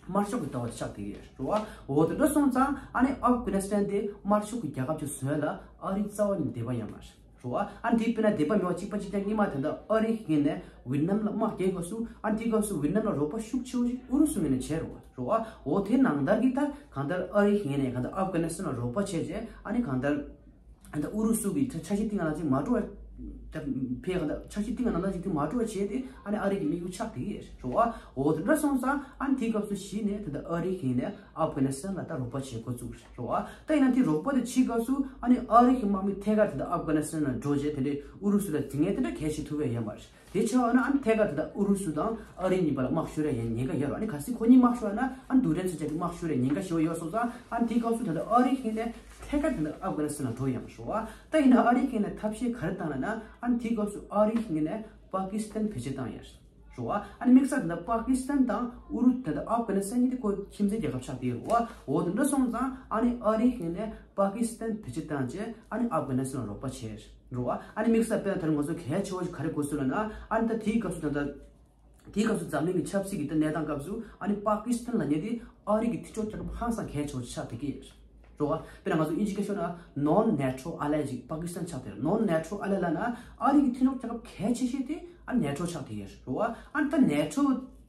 དམར་ཤོག་གི་ལྟ་བ་དེ་ཆགས་བསྡད་ཀྱི་ཡོད་རེད་བ། འོ་དེ་འདྲ་སོང་ཙང་ཨ་ནི་ཨབ་གྷ་ནི་སི་ཐན་དེ་དམར་ཤོག་གི་རྒྱལ་ཁབ་ཅིག་བཟོ་ཡ་ལ་ཨ་རི་རྩ་བ་ནས་འདོད་པ་ཡོད་མ་རེད། རེད་བ། ཨ་ནི་དེའི་དཔེར་ན་འདོད་པ་མེད་པ་གཅིག་པ་གཅིག་རྐྱང་སྔོན་མ་ད་ལྟ་ཨ་རི་གི་ངོས་ནས་ཝེ་ཏི་ནམ་ལ་དམག་རྒྱག་དུས་སྐབས་སུ། ཨ་ནི་དེའི་སྐབས་སུ་ཝེ་ཏི་ནམ་ལ་རོགས་པ་ཤུགས་ཆེ་བོ་ཞིག་ཨུ་རུ་སུ་ངོས་ནས་བྱས་རེད་བ། རེད་བ། འོ་དེ་ནང་ལྟར་གྱི་ད་གང་ལྟར་ཨ་རི་གི་ངོས་ནས་གང་ལྟར་ཨབ་གྷ་ནི་སི་ཐན་ལ་རོགས་པ་བྱས་རྗེས་ཨ་ནི་གང་ལྟར་ཨ་ནི་ཨུ་རུ་སུ་གི་ད་ཆ་ཤས་གཏིང་ལ་ཅིག་མ་འགྲོ་བ། ད་ཕའི་གང་ལྟར་ཆ་ཤས་གཏིང་ལ་ནང་ལྟར་ཅིག་དེ་མ་འགྲོ་བ་བྱས་ཏེ་ཨ་ནི་ཨ་རི་གི་དམིགས་ཡུལ་ཆགས་བསྡད་ཀྱི་ཡོད་རེད་བ། འོ་དེ་འདྲ་སོང་ཙང་ཨ་ནི་དེའི་སྐབས་སུ་གཞི་ནས་ད་ལྟ་ཨ་རི་གི་ངོས་ནས་ཨབ་གྷ་ནི་སི་ཐན་ལ་ད་རོགས་པ་བྱེད་འགོ་བཙུགས་རེད་བ། ད་ཡིན་ན་དེ་རོགས་པ་དེ་བྱེད་སྐབས་སུ་ཨ་ནི་ཨ་རི་གི་དམག་མི་ཐད་ཀར་དེ་འདྲ་ཨབ་གྷ་ནི་སི་ཐན་ལ་འགྲོ་རྗེས་དེ་འདྲའི་ཨུ་རུ་སུ་ལ་འཛིང་ངན་དེ་འདྲ་གལ་ཆེ་ཐུབ་པ་ཡོད་མ་རེད། དེ་ཆགས་པ་ན་ཨ་ནི་ཐད་ཀར་དེ་འདྲ་ཨུ་རུ་སུ་དང་ཨ་རི་གཉིས་བར་ལ་དམག་ཤོར་ཡ་ཡང་ཉེན་ཁ་ཡོད་རེད། ཨ་ནི་གལ་སྲིད་ཁོ་གཉིས་དམག་ཤོར་ན་ཨ་ནི་རྡུལ་ཕྲན་ཚོ་བཅས་ཀྱི་དམག་ཤོར་ཡ་ཉེན་ཁ་ཞེ་པོ་ཡོད་སོང་ཙང་ཨ་ནི་དེའི་སྐབས་སུ་ད་ལྟ་ཨ་རི་གི་ངོས་ནས་ཐད་ཀར་དེ་འདྲ་ཨབ་གྷ་ནི་སི་ཐན་ལ་འགྲོ་ཡ་མ་ཤོར་བ། ད་ཡིན་ན་ཨ་རི་གི་ངོས་ནས་ཐབས་ཤེས་ག་རེ་བཏང་ལབ་ན་ཨ་ནི་དེའི་སྐབས་སུ་ཨ་རི་གི་ངོས་ནས་པ་ཀི་སི་ཐན་བེད་སྤྱོད་བཏང་ཡ་རེད། རེད་བ། ཨ་ནི་དམིགས་བསལ་ད་ལྟ་པ་ཀི་སི་ཐན་དང་ཨུ་རུ་ད་ལྟ་ཨབ་གྷ་ནི་སི་ཐན་གཉིས་དེ་ཁོ་ཁྱིམ་མཚེས་རྒྱལ་ཁབ་ཆགས་བསྡད་ཡོད་རེད་བ། འོ་དེ་འདྲ་སོང་ཙང་ཨ་ནི་ཨ་རིའི་ངོས་ནས་པ་ཀི་སི་ཐན་བེད་སྤྱོད་བཏང་རྗེས་ཨ་ནི་ཨབ་གྷ་ནི་སི་ཐན་ལ་རོགས་པ་བྱས་རེད་བ། ཨ་ནི་དམིགས་བསལ་དཔེར་ན་ད་རུང་ང་ཚོ་གལ་ཆེ་བ་ཞིག་ག་རེ་དགོས་སོང་ལབ་ན། ཨ་ནི་ད་དེའི་སྐབས་སུ་ད་ལྟ་དེའི་སྐབས་སུ་འཛམ་གླིང་གི་ཆབ་སྲིད་ཀྱི་ད་གནས་སྟངས་སྐབས་སུ་ཨ་ནི་པ་ཀི་སི་ཐན་ལབ་མཁན་དེ་ཨ་རི་གི་མཐུན་ཕྱོགས་རྒྱལ་ཁབ་ཧང་སང་གལ་ཆེ་བ་ཞིག་ཆགས་བསྡད་ཀྱི་ཡོད་རེད། རེད་བ། དཔེར་ན་ང་ཚོ་དབྱིན་ཇི་སྐད་ཤོད་ན་non NATO ally ཅིག་པ་ཀི་སི་ཐན་ཆགས་བསྡད་རེད། non NATO ally ལབ་ན་ཨ་རི་གི་མཐུན་ཕྱོགས་རྒྱལ་ཁབ་གལ་ཆེ་ཤོས་དེ་ཨ་ནི་ནེ་ཊོ་ཆགས་བསྡད་ཡོད་རེད་བ། ཨ་ནི་ད་ནེ་ཊོ་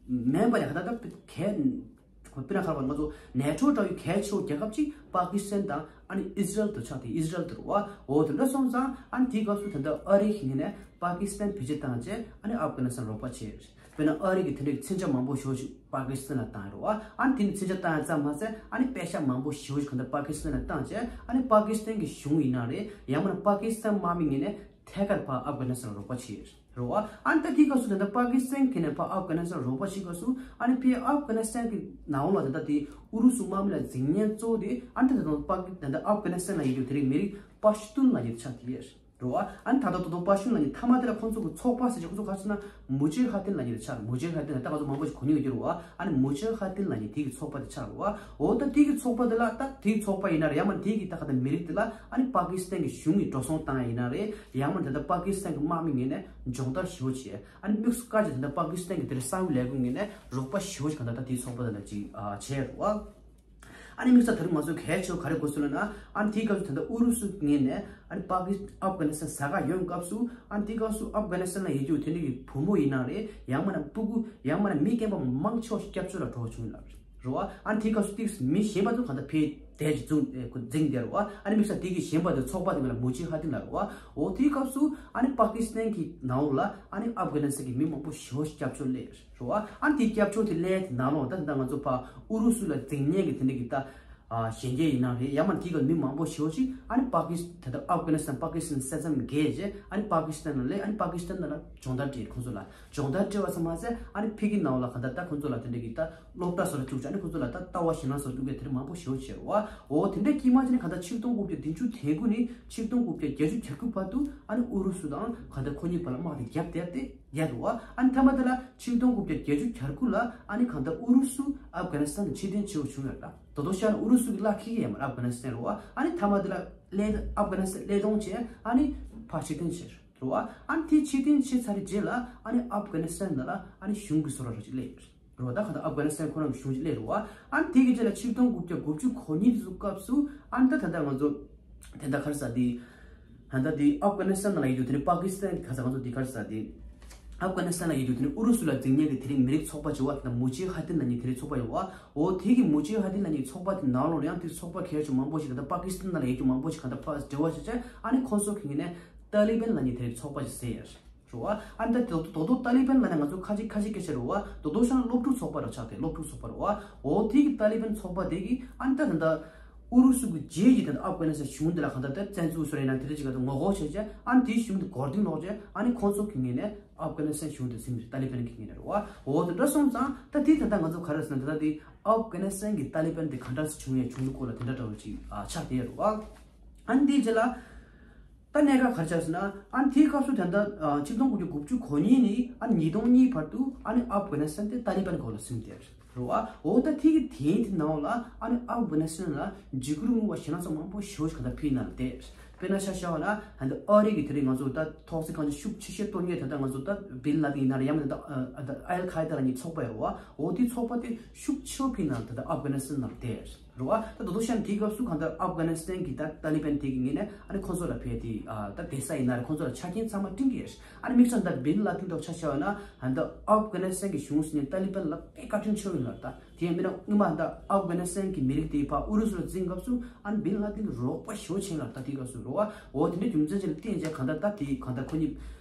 མིན་པ་ཡང་ད་ལྟ་གལ་དཔེར་ན་ཁ་བར་ང་ཚོ་ནེ་ཊོ་འདྲ་བའི་གལ་ཆེ་བ་རྒྱལ་ཁབ་ཅིག་པ་ཀི་སི་ཐན་དང་ཨ་ནི་ཨི་ཟི་རལ་དུ་ཆགས་ཏེ་ཨི་ཟི་རལ་དུ་རེད་བ། འོ་དེ་འདྲ་སོང་ཙང་ཨ་ནི་དེའི་སྐབས་སུ་ད་ལྟ་ཨ་རི་གི་ངོས་ནས་པ་ཀི་སི་ཐན་བེད་སྤྱོད་བཏང་རྗེས་ཨ་ནི་ཨབ་གྷ་ནི་སི་ཐན་རོགས་པ་བྱས་རེད། དཔེར་ན་ཨ་རི་གི་དེ་འདྲའི་མཚོན་ཆ་མང་པོ་ཞེ་པོ་ཞིག་པ་ཀི་སི་ཐན་ལ་བཏང་ཡོད་རེད་བ། ཨ་ནི་དེ་ནི་མཚོན་ཆ་བཏང་ཡ་ཙམ་མ་ཟད་ཨ་ནི་པེ་ཤག་མང་པོ་ཞེ་པོ་ཞིག་གང་ལྟར་པ་ཀི་སི་ཐན་ལ་བཏང་རྗེས་ཨ་ནི་པ་ཀི་སི་ཐན་གྱི་གཞུང་ཡིན་ན་རེད། ཡང་མིན་ན་པ་ཀི་སི་ཐན་དམག་མི་ངོས་ནས་ཐད་ཀར་ཕར་ཨབ་གྷ་ནི་སི་ཐན་ལ་རོགས་པ་བྱས་ཡོད་རེད་བ། ཨ་ནི་ད་དེའི་སྐབས་སུ་ད་ལྟ་པ་ཀི་སི་ཐན་གྱི་ནས་ཕར་ཨབ་གྷ་ནི་སི་ཐན་ལ་རོགས་པ་བྱེད་སྐབས་སུ་ཨ་ནི་ཕར་ཨབ་གྷ་ནི་སི་ཐན་གྱི་ནང་ལོགས་ལ་ད་ལྟ་དེ་ཨུ་རུ་སུ་དམག་མི་ལ་འཛིང་ཉེན་གཙོ་བོ་དེ་ཨ་ནི་ད་ལྟ་པ་ཀི་ད་ལྟ་ཨབ་གྷ་ནི་སི་ཐན་ལ་ཡོད་རྒྱུ་དེ་རིང་མི་རིགས་པ་ཤ་ཏུན་ལབ་མཁན་དེ་ཆགས་བསྡད་ཡོད་རེད། རེད་བ། ཨ་ནི་ད་ལྟ་ད་ལྟ་པ་ཤ་ཏུན་ལབ་མཁན་མཐའ་མ་དེ་ལ་ཁོང་ཚོ་གི་ཚོགས་པ་ཟེར་ཅིག་ཁོང་ཚོ་ག་རེ་ཟེར་ན་མུ་ཇེ་ཧ་ཏིན་ལབ་མཁན་དེ་ཆགས། མུ་ཇེ་ཧ་ཏིན་ལ་ད་ང་ཚོ་མང་པོ་ཞིག་གོ་མྱོང་ཡོད་རྒྱུ་རེད་བ། ཨ་ནི་མུ་ཇེ་ཧ་ཏིན་ལབ་མཁན་དེ་གི་ཚོགས་པ་དེ་ཆགས་རེད་བ། འོ་ད་དེ་གི་ཚོགས་པ་དེ་ལ་ད་དེ་གི་ཚོགས་པ་ཡིན་ན་རེད། ཡང་མིན་དེ་གི་ད་ག་ད་མི་རིགས་དེ་ལ་ཨ་ནི་པ་ཀི་སི་ཐན་གི་གཞུང་གི་འགྲོ་སོང་བཏང་ཡ་ཡིན་ན་རེད། ཡང་མིན་ད་ལྟ་པ་ཀི་སི་ཐན་གི་དམག་མི་ངོས་ནས་སྦྱོང་བརྡར་ཞེ་པོ་བྱས། ཨ་ནི་དམིགས་སུ་བཀར་བྱས་ད་ལྟ་པ་ཀི་སི་ཐན་གི་དེ་རིང་གསང་བའི་ལས་ཁུངས་ངོས་ནས་རོགས་པ་ཞེ་པོ་ཞིག་གང་ལྟར་ད་དེའི་ཚོགས་པ་དེ་ལ་ཅིག་ཨ་བྱས་རེད་བ། ཨ་ནི་དམིགས་བསལ་ད་རུང་ང་ཚོ་གལ་ཆེ་བ་ག་རེ་དགོས་སོང་ལབ་ན། ཨ་ནི་དེའི་སྐབས་སུ་ད་ལྟ་ཨུ་རུ་སུ་ངོས་ནས་ཨ་ནི་པ་ཀི་ཨབ་གྷ་ནི་སི་ཐན་ཟ་ག་ཡོང་སྐབས་སུ་ཨ་ནི་དེའི་སྐབས་སུ་ཨབ་གྷ་ནི་སི་ཐན་ལ་ཡོད་རྒྱུ་དེ་འདྲ་གི་བུ་མོ་ཡིན་ན་རེད། ཡང་མིན་ན་སྤུ་གུ་ཡང་མིན་ན་མི་རྒན་པ་མང་ཆེ་བ་ཞིག་སྐྱབས་བཅོལ་ལ་འགྲོ་བ་བྱུང་ཡོད་ལབ་རེད་བ། ཨ་ནི་དེའི་སྐབས་སུ་ཏིག་མི་གཞན་པ་ཚོ་གང་ལྟར་ཕར་བསྡད་ཅིག་འཛིང་འཛིང་བསྡད་རེད་བ། ཨ་ནི་དམིགས་བསལ་དེ་གི་གཞན་པ་དེ་ཚོགས་པ་དེ་ངོས་ལ་མུ་ཇེ་ཧ་ཏིན་ལབ་རེད་བ། འོ་དེའི་སྐབས་སུ་ཨ་ནི་པ་ཀི་སི་ཐན་གི་ནང་ལོགས་ལ་ཨ་ནི་ཨབ་གྷ་ནི་སི་ཐན་གི་མི་མང་པོ་ཞེ་པོ་ཞིག་སྐྱབས་བཅོལ་སླེབས་རེད། རེད་བ། ཨ་ནི་དེའི་སྐྱབས་བཅོལ་དེ་སླེབས་དེ་ནང་ལོགས་ད་ད་ང་ཚོ་ཕར་ཨུ་རུ་སུ་ལ་འཛིང་ཉེན་གྱི་དེ་འདྲ་གི་ད་ཨ་གཞོན་སྐྱེས་ཡིན་ན་རེད། ཡང་མིན་དེའི་སྐབས་མི་མང་པོ་ཞེ་པོ་ཅིག་ཨ་ནི་པ་ཀི་སི་ད་ལྟ་ཨབ་གྷ་ནི་སི་ཐན་པ་ཀི་སི་ཐན་བསད་མཚམས་བརྒལ་རྗེས་ཨ་ནི་པ་ཀི་སི་ཐན་ལ་སླེབས། ཨ་ནི་པ་ཀི་སི་ཐན་ནང་ལ་སྦྱོང་བརྡར་སྤྲད་ཁོང་ཚོ་ལ་སྦྱོང་བརྡར་སྤྲད་པ་ཙམ་མ་ཟད་ཨ་ནི་ཕ་གི་ནང་ལ་གང་ལྟར་ད་ཁོང་ཚོ་ལ་དེ་འདྲ་གི་ད་སློབ་གྲྭ་སོགས་ལ་བཅུག་བྱས་ཨ་ནི་ཁོང་ཚོ་ལ་ད་ལྟ་བ་ཞིང་ལས་སོགས་བཅུག་མཁན་དེ་འདྲ་མང་པོ་ཞེ་པོ་ཅིག་རེད་བ། འོ་དེ་འདྲ་དཀྱིལ་མ་ཅིག་ནས་གང་ལྟར་ཆིག་སྟོང་དགུ་བརྒྱ་བདུན་ཅུ་དོན་དགུ་ནས་ཆིག་སྟོང་དགུ་བརྒྱ་བརྒྱད་ཅུ་གྱ་དགུ་བར་དུ་ཨ་ནི་ཨུ་རུ་སུ་དང་གང་ལྟར་ཁོ་གཉིས་བར་ལ་དམག་དེ་བརྒྱབ་བསྡད་དེ་ཡ་རེད་བ། ཨ་ནི་མཐའ་མ་དེ་ལ་ཆིག་སྟོང་དགུ་བརྒྱ་བརྒྱད་ཅུ་གྱ་དགུ་ལ་ཨ་ནི་གང་ལྟར་ཨུ་རུ་སུ་ཨབ་གྷ་ནི་སི་ཐན་ནས་ཕྱིར་འཐེན་བྱེད་དགོས་བྱུང་ཡོད་རེད། ད་དོ་དོ་བཤད་ན་ཨུ་རུ་སུ་གི་བླ་ཁེ་གི་ཡ་མ་རེད། ཨབ་གྷ་ནི་སི་ཐན་རེད་བ། ཨ་ནི་མཐའ་མ་དེ་ལ་སླེབས་ཨབ་གྷ་ནི་སི་ཐན་སླེབས་གཏོང་བྱས་ཨ་ནི་ཕར་ཕྱིར་འཐེན་བྱས་རེད་བ། ཨ་ནི་དེ་ཕྱིར་འཐེན་བྱས་ཚར་རྗེས་ལ་ཨ་ནི་ཨབ་གྷ་ནི་སི་ཐན་ནང་ལ་ཨ་ནི་གཞུང་གི་བཟོ་འདྲ་རོ་ཅིག་སླེབས་ཡོད་རེད། རེད་བ། ད་གང་ལྟར་ཨབ་གྷ་ནི་སི་ཐན་ཁོ་རང་གི་གཞུང་ཅིག་སླེབས་རེད་བ། ཨ་ནི་དེ་གི་རྗེས་ལ་ཆིག་སྟོང་དགུ་བརྒྱ་དགུ་བཅུ་གོ་གཉིས་དེ་ཚོ་སྐབས་སུ་ཨ་ནི་ད་ད་ལྟ་ང་ཚོ་དེ་ད་ག་རེ་ཟ་དེ་ ད་ལྟ་དེ་ཨབ་གྷ་ནི་སི་ཐན་ལ་ཡོད་དུས་དེ་ནི་པ་ཀི་སི་ཐན་ག་ས་ག་ཚོད་དེ་ག་རེ་ཟེར་དེ། ཨབ་གྷ་ནི་སི་ཐན་ལ་ཡོད་དུས་དེ་ནི་ཨུ་རུ་སུ་ལ་འཛིང་མཁན་གྱི་དེ་རིང་མི་རིགས་ཚོགས་པ་བྱུང་བ་དེ་མུ་ཇི་ཧ་དིན་ལབ་མཁན་དེ་རིང་ཚོགས་པ་ཡོད་བ། འོ་དེ་གི་མུ་ཇི་ཧ་དིན་ལབ་མཁན་ཚོགས་པ་དེ་ནང་ལོགས་ལ་ཡང་དེ་ཚོགས་པ་ཁེར་ཆོ་མང་པོ་ཞིག་ད་ལྟ་པ་ཀི་སི་ཐན་ལ་ཡོད་རྒྱུ་མང་པོ་ཞིག་ག་ད་ཕར་འབྲེལ་བ་བྱེད་ཆ། ཨ་ནི་ཁོང་ཚོ་གི་ངོས་ནས་ཏཱ་ལི་བན་ལབ་མཁན་དེ་རིང་ཚོགས་པ་ཞིག་ཟེར་ཡ་རེད་བ། ཨ་ནི་ད་དོ་དོ་ཏཱ་ལི་བན་ལབ་ན་ང་ཚོ་ཁ་ཅིག་ཁ་ཅིག་སྐད་ཆ་རེད་བ། དོ་དོ་ཤ་ན་སློབ་ཕྲུག་ཚོགས་པ་རེད་ཆགས་ཏེ་སློབ་ཕྲུག་ཚོགས་པ་རེད་བ། འོ་དེ་གི་ཏཱ་ལི་བན་ཚོགས་པ་དེ་གི་ཨ་ནི་ད་ད་ད། ཨུ་རུ་སུ་གི་རྗེས་ཀྱི་ད་ལྟ་ཨབ་གྷ་ནི་སི་ཐན་གཞུང་འདི་ལ་གང་ལྟར་ད་བཙན་འཛུལ་བཟོ་ཡིན་ན་དེ་འདྲ་ཅིག་ག་ད་ངོ་རྒོལ་བྱས་རྗེས་ཨ་ནི་དེའི་གཞུང་དེ་འགོག་རྡུང་ལོག་རྗེས་ཨ་ནི་ཁོང་ཚོ་གི་ངོས་ནས་ཨབ་གྷ་ནི་སི་ཐན་གཞུང་དེ་ཟིན་པའི་ཏཱ་ལི་བན་གི་ངོས་ནས་རེད་བ། འོ་དེ་འདྲ་སོང་ཙང་ད་དེ་ད་ལྟ་ང་ཚོ་ག་རེ་ཟེར་ན་ད་ལྟ་དེ་ཨབ་གྷ་ནི་སི་ཐན་གི་ཏཱ་ལི་བན་དེ་ག་འདྲ་སེ་བྱུང་ཡ་བྱུང་ལུགས་སྐོར་ལ་དེ་འདྲ་འདྲ་བོ་ཅིག་ཨ་ཆགས་བསྡད་ཡོད་རེད་བ། ཨ་ནི་དེའི་རྗེས་ལ། ད་གནད་འགག་ག་རེ་ཆགས་ཟེར་ན། ཨ་ནི་དེའི་སྐབས་སུ་ད་ལྟ་ཨ་ཆིག་སྟོང་དགུ་བརྒྱ་དགུ་བཅུ་གོ་གཉིས་ནས་ཨ་ནི་ཉིས་སྟོང་གཉིས་བར་དུ་ཨ་ནི་ཨབ་གྷ་ནི་སི་ཐན་དེ་ཏཱ་ལི་བན་འོག་ལ་ཟིན་ཏེ་རེད་བ། འོ་ད་དེ་གི་དེའི་དེ་ནང་ལ་ཨ་ནི་ཨབ་གྷ་ནི་སི་ཐན་ལ་འཇིགས་སྐུལ་རིང་ལུགས་པ་གཞན་སྣ་ཚོགས་མང་པོ་ཞེ་པོ་ཞིག་ག་ད་ཕེབས་ཡིན་ན་ལ་བལྟས། དཔེར་ན་ཆ་བཞག་པ་ན་ད་ལྟ་ཨ་རི་གི་དེ་རིང་ང་ཚོ་ད་ཐོག་སེ་གང་ཅི་ཤུགས་ཆེ་ཤོས་གཏོང་མཁན་ད་ལྟ་ང་ཚོ་ད་བིན་ལ་དིན་ཡིན་ན་རེད་ཡང་མིན་ད་ལྟ་ཨལ་ཁ་ཡེ་ད་ལ་ཉིད་ཚོགས་པ་ཡོད་རེད་བ། འོ་དེ་ཚོགས་པ་དེ་ཤུགས་ཆེ་བོ་ཕེབས་ཡིན་ན་ད་ལྟ་ཨབ་གྷ་ནི་སི་ཐན་ལ་བལྟས། རེད་བ། ད་དོ་དོ་ཤ་ན་དེའི་སྐབས་སུ་གང་ལྟར་ཨབ་གྷ་ནི་སི་ཐན་གྱི་ད་ཏཱ་ལི་བན་དེ་གི་ངོས་ནས་ཨ་ནི་ཁོང་ཚོ་ལ་ཕེབས་དེ་ཨ་ད་བསྡད་ས་ཡིན་ན་རེད། ཁོང་ཚོ་ལ་ཆ་རྐྱེན་ཚང་མ་བསྐྲུན་གྱི་ཡོད་རེད། ཨ་ནི་དམིགས་བསལ་ད་བིན་ལ་དིན་ཐོག་ཆ་བཞག་པ་ན་ཨ་ད་ཨབ་གྷ་ནི་སི་ཐན་གྱི་གཞུང་ཟིན་ནས་ཏཱ་ལི་བན་ལ་དཔེ་བཀའ་དྲིན་ཆེ་བོ་ཡིན་ལ་ད་དེ་ཡང་མིན་ན་སྔོན་མ་ད་ཨབ་གྷ་ནི་སི་ཐན་གྱི་མི་རིགས་དེ་ཕར་ཨུ་རུ་སུ་ལ་འཛིན་སྐབས་སུ་ཨ་ནི་བིན་ལ་དིན་གྱི་རོགས་པ་ཞེ་པོ་བྱས་ལ་ད་དེའི་སྐབས་སུ་རེད་བ། འོ་དེ་འདྲའི་རྒྱུ་མཚན་ཅིག་ལ་བརྟེན་བྱས་གང་ལྟར་ད་དེ་གང་ལྟར་ཁོ་གཉིས་